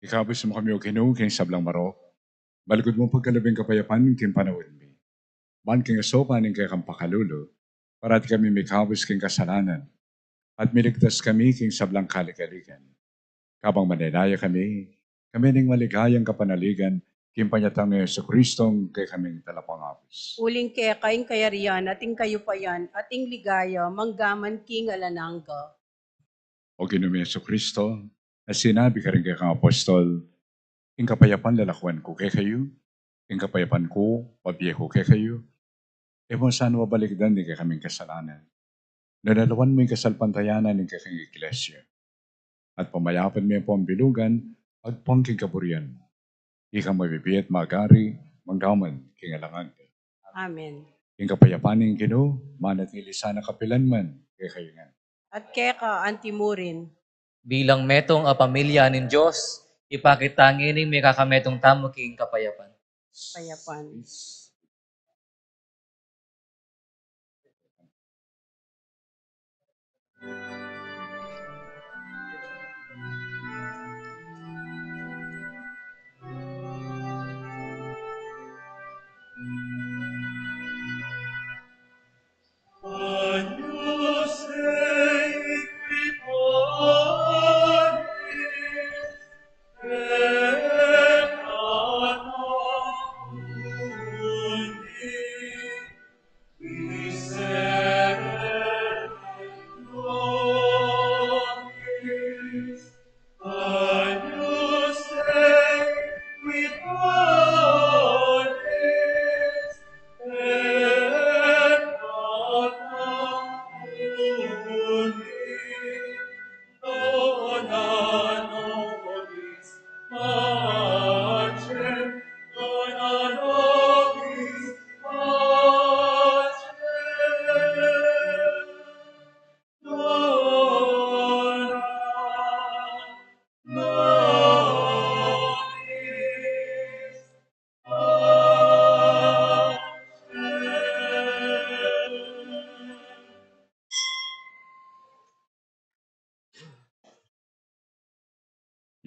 Ikabus mu kami, O Ginu, king sablang marok, balugud mung pagkalub ing kapayapan king panaun mi. Ban king asopan ning kekang pakalulu, parati kami mikabus king kasalanan, at miligtas kami king sablang kaligaligan. Kabang manenaya kami, kami ning maligayang kapanaligan king panyatang nang Jesucristo, kekaming Talapangabus. Uling keka ing kayarian, at ing kayupayan, at ing ligaya, manggaman king alang angga. O Ginu ming Jesucristo, a sinabi karing kekang apostol, ing kapayapan lalakuan ku kekayu, ing kapayapan ku pabie ku kekayu, e mu sana balikdan ding kekaming kasalanan, nune lawan mu ing kasalpantayanan ning kekang Iglesia, at pamayapan mu yang pambilugan agpang king kaburian mu. Ika mabibie at magari, manggaman king alang angga. Amen. Ing kapayapan ning Ginu manatili sana kapilan man kekayu ngan. At keka anti mu rin. Bilang metung a pamilya ning Dios, ipakit ta ngening mekakametung tamu king kapayapan. Kapayapan.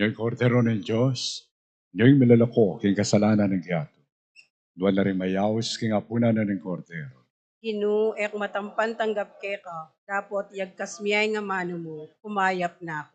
Ing Kordero ning Dios, ing milalako king kasalanan ning yatu. Nuan la ring mayaus king apunan na ning Kordero. Ginu, e ku matampan tanggap keka, dapot yagkas mu ya ing amanu mu, kumayap na ku.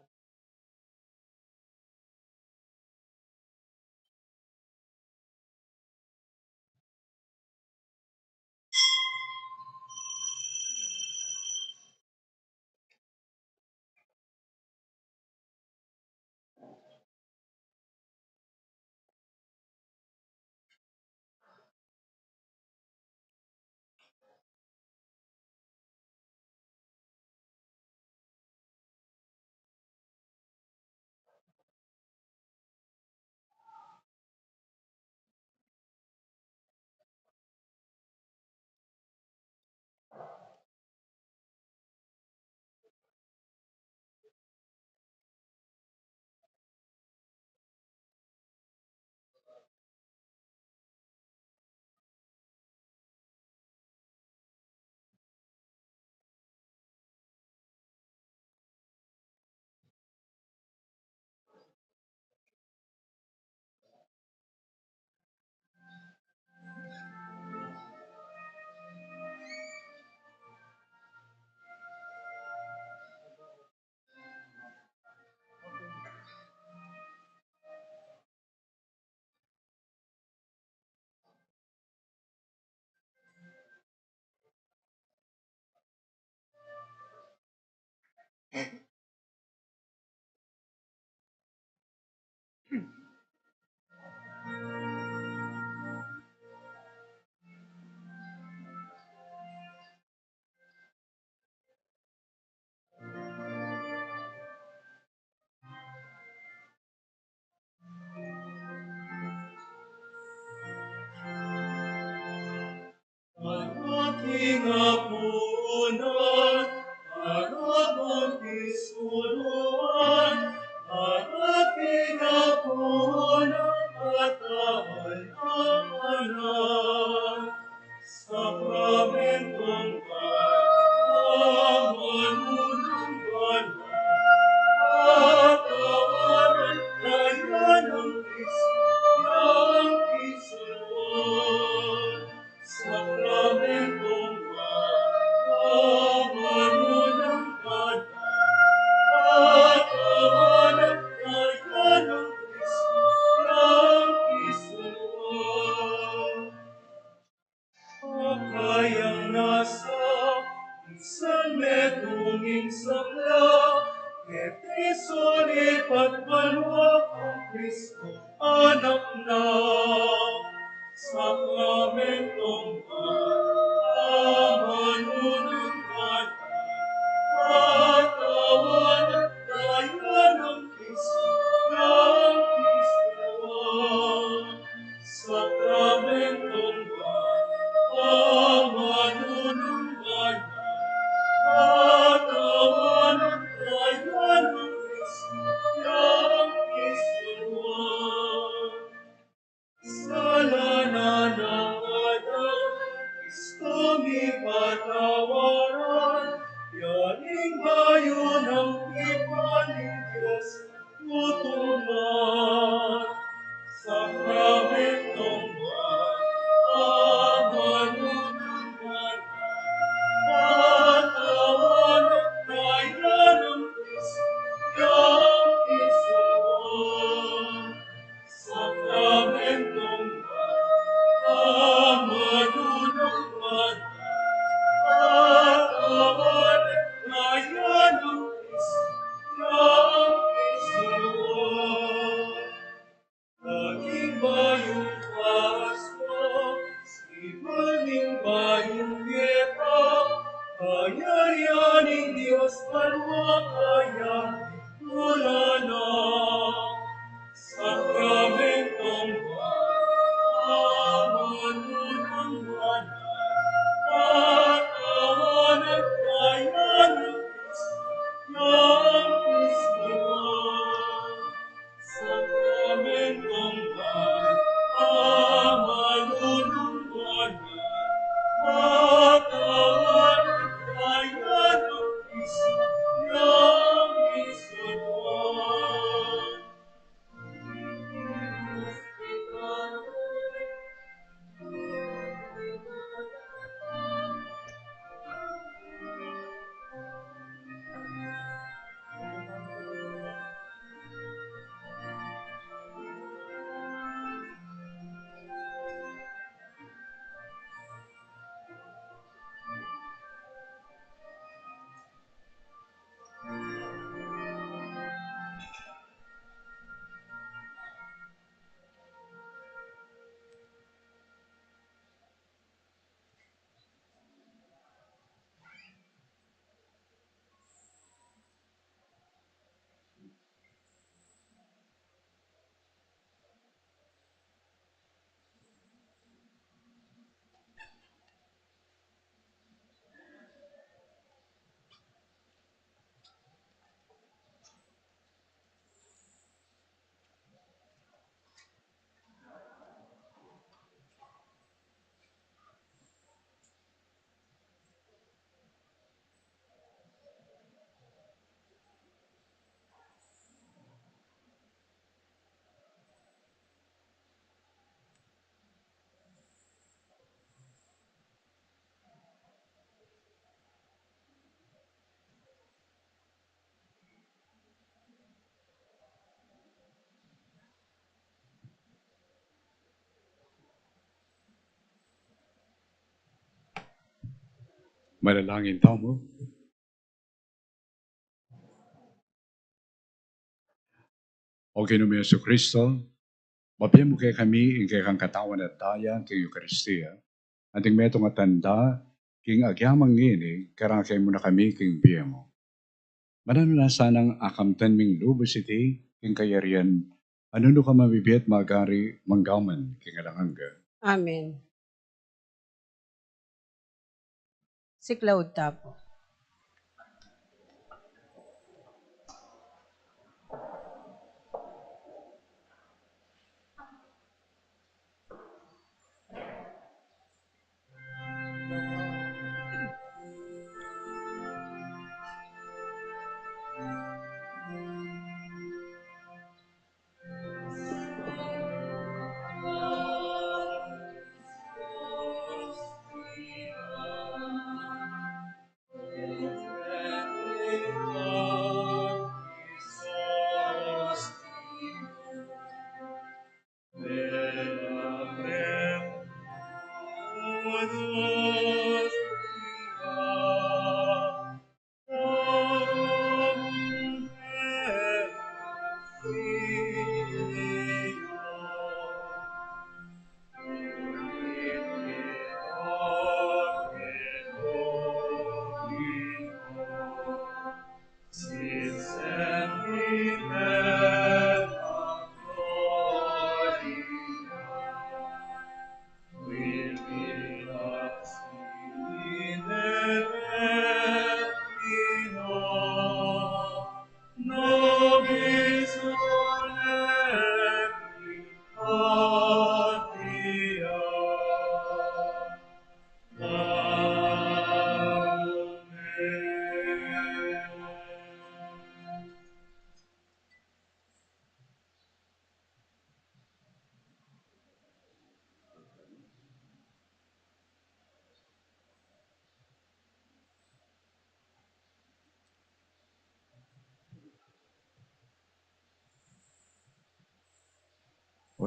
Para king apunan, para king suluan, para king apunan, at alang-alang. Sakramentong pamanunan banal, at awaran kayan Kayang nasa, minsan metung ing sabla, keti sulip at banua kang Kristo, anak na. Sakramentong amanunang banal, katawan at daya nang Kristo, nang Kristo. Sakramentong banal, amanunang banal, katawan at daya nang Kristo, nang Kristo. Sala na nang Adan, Kristo mipatawaran, yaning bayu nang tipan ning Dios, tutuman. Sakramentong banal, amanunang banal, katawan at daya nang Kristo, nang Kristo. Sakramentong banal, amanunang banal, katawan at daya nang Kristo, nang Kristo. Naging bayung Paskwa, simbal ning bayung yeta, kayarian ning Dios banal, kaya mula na. Sakramentong banal, amanunang banal, katawan at daya nang Kristo, nang Kristo. Sakramentong banal, amanunang banal, katawan at daya nang Kristo, nang Kristo. Manalangin tamu. O Ginu mi Jesucristo, babie mu kekami ing kekang katawan at daya king Eukaristia, anting metung a tanda king agyamang ngeni, karake mu na kami king bie mu. Mananu na sanang akamtan ming lubus iti king kayarian, a nung ka mamibie at magari mangga man king alang angga. Amen. Siklaud ta pu.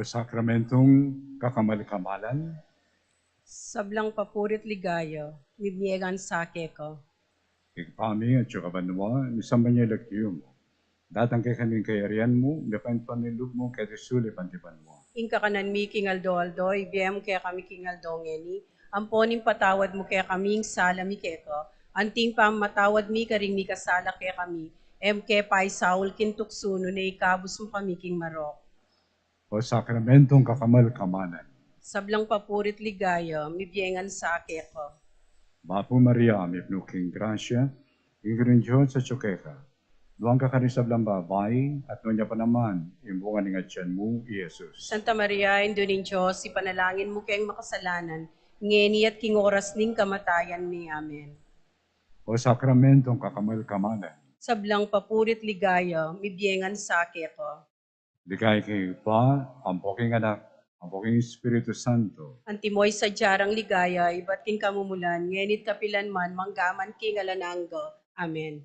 O sakramentong kakamal-kamalan. Sablang papuri't ligaya, mibie ngan sa keka. Ibpa mi, atsu ka banua, misamban ya ing lagyu mu. Datang kekami ing kayarian mu, mipamintuan ing lub mu keti sulip anti banua. Ing kakanan mi king aldo-aldo, ibie mu kekami king aldo ngeni, ampon ipatawad mu kekami ing sala mi keka, anti ing pamamatawad mi karing mikasala kekami, e mu ke paisaul king tuksu nune ikabus mu kami king marok. O sakramentong kakamal-kamalan. Sablang papuri't ligaya, mibie ngan sa keka. Bapu Maria, mipnu ka king grasya, ing Ginung Dios atsu keka. Nuan ka karing sablang babai, at nuan ya pa naman ing bunga ning atian mu, i Jesus. Santa Maria, Indu ning Dios, ipanalangin mu keng makasalanan, ngeni at king oras ning kamatayan mi. Amen. O sakramentong kakamal-kamalan. Sablang papuri't ligaya, mibie ngan sa keka. Ligaya king Ibpa, ampo king Anak, ampo king Espiritu Santo. Antimo ing sadya rang ligaya, ibat king kamumulan, ngeni't kapilan man, mangga man king alang angga. Amen.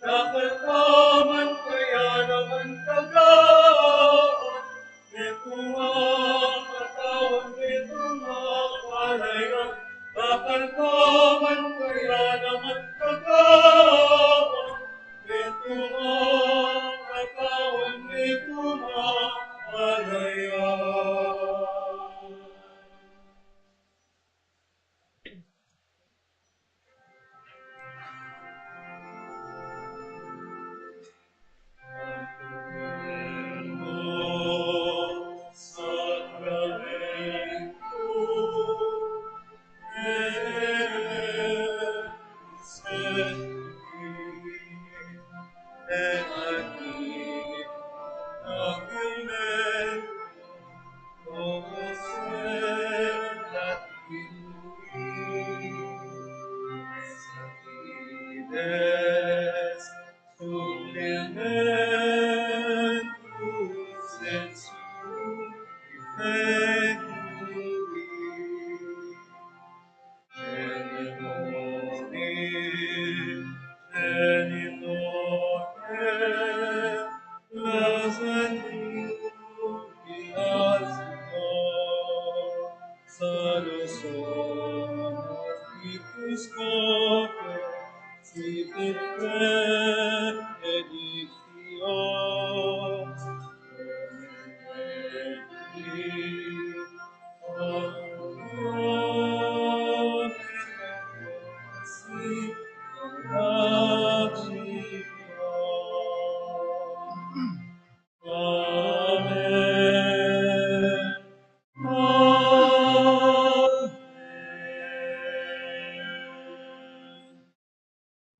Dakal ka man kaya naman katawan, metung a katawan, metung a palayan. Dakal ka man kaya naman katawan, metung a katawan, metung a palayan.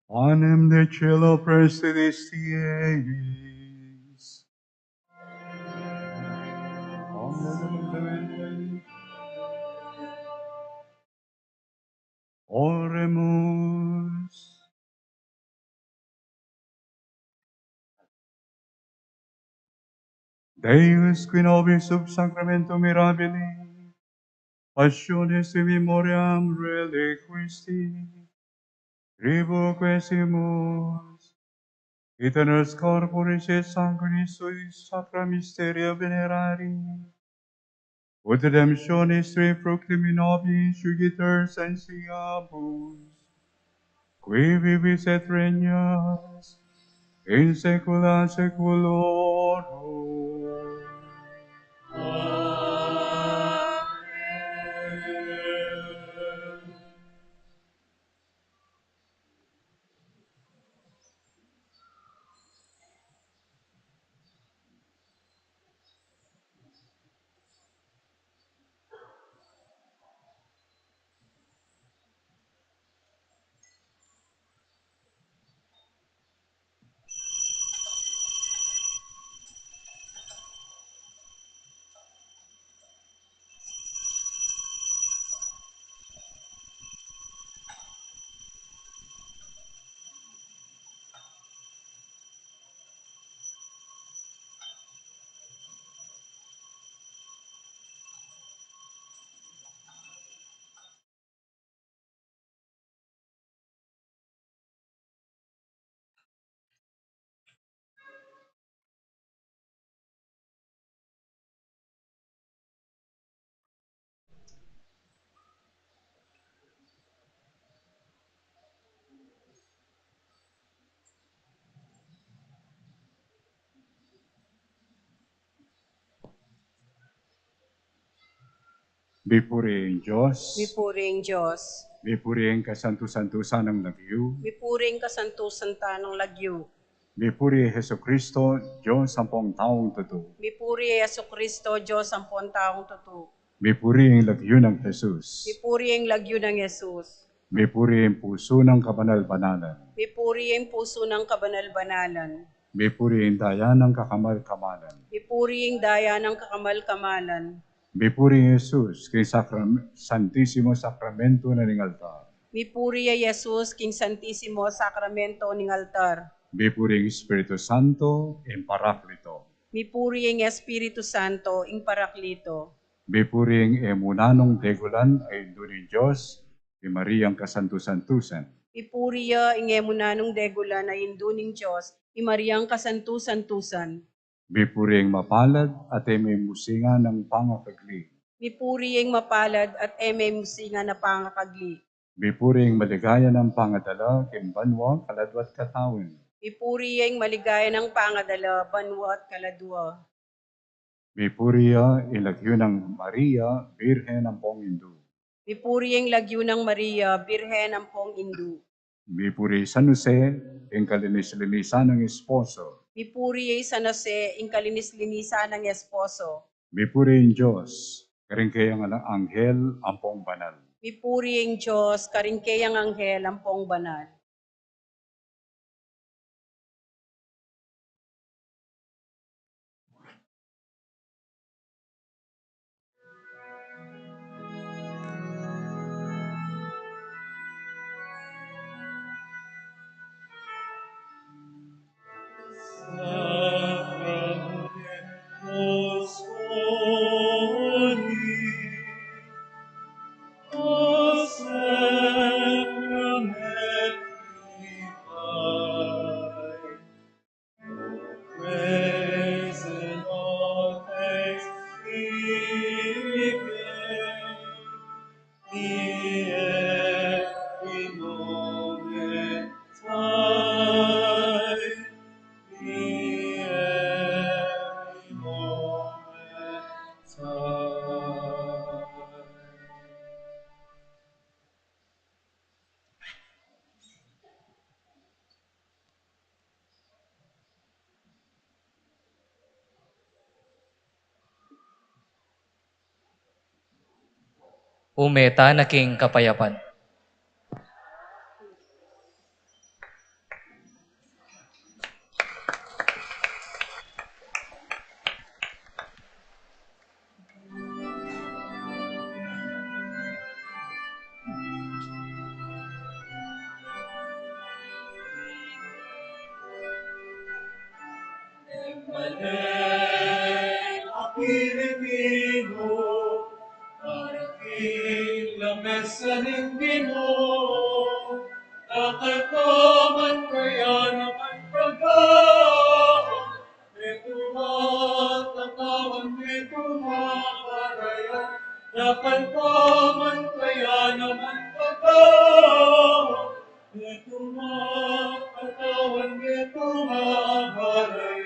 Panem de celo preste dies. Oremus. Deus, qui nobis sub sacramentum mirabilis passionis in memoriam reliquisti, tribuquisimus, et teners corporis et sanguinis tuis sacra mysteria venerari, ut redemptionis tui fructibus nobis iugitur sensiamus, qui vivis et regnas in saecula saeculorum. Amen. Mipuri ing Dios. Mipuri ing Dios. Mipuri ing kasantu-santusan nang lagyu. Mipuri ing kasantu-santusan nang lagyu. Mipuri i Jesucristo, Dios ampong taung tutu. Mipuri i Jesucristo, Dios ampong taung tutu. Mipuri ing lagyu nang Jesus. Mipuri ing lagyu nang Jesus. Mipuri ing pusu nang kabanal-banalan. Mipuri ing pusu nang kabanal-banalan. Mipuri ing daya nang kakamal-kamalan. Mipuri ing daya nang kakamal-kamalan. Mipuri ing Jesus, king sakram-, Santisimo Sakramento na ning altar. Mipuri i Jesus, king Santisimo Sakramento ning altar. Mipuri ing Espiritu Santo, ing Paraklito. Mipuri ing Espiritu Santo, ing Paraklito. Mipuri ing e mu nanung degulan, a Indu ning Dios, i Mariang kasantu-santusan. Mipuri ya ing e mu nanung degulan a Indu ning Dios, i Mariang kasantu-santusan. Mipuri ing mapalad at e mei musingan a pangakagli. Mipuri ing mapalad at e mei musingan a pangakagli. Mipuri ing maligaya nang pangadala king banua kaladwa't katawan. Mipuri ing maligaya nang pangadala banua at kaladwa. Mipuri ya ing lagyu nang Maria, Birhen ampong Indu. Mipuri ya ing lagyu nang Maria, Birhen ampong Indu. Mipuri i San Jose, ing kalinis-linisan nang esposo. Mipuri ya i San Jose, ing kalinis-linisan nang esposo. Mipuri ing Dios, karing keyang anghel ampong banal. Mipuri ing Dios, karing keyang anghel ampong banal. Ume tana king kapayapan. Male a Pilipinu, darating lamesa ning Ginu, dakal pa man kaya naman pagkawan, metung a katawan, metung a barayan, dakal pa man kaya naman pagkawan, metung a katawan, metung a barayan.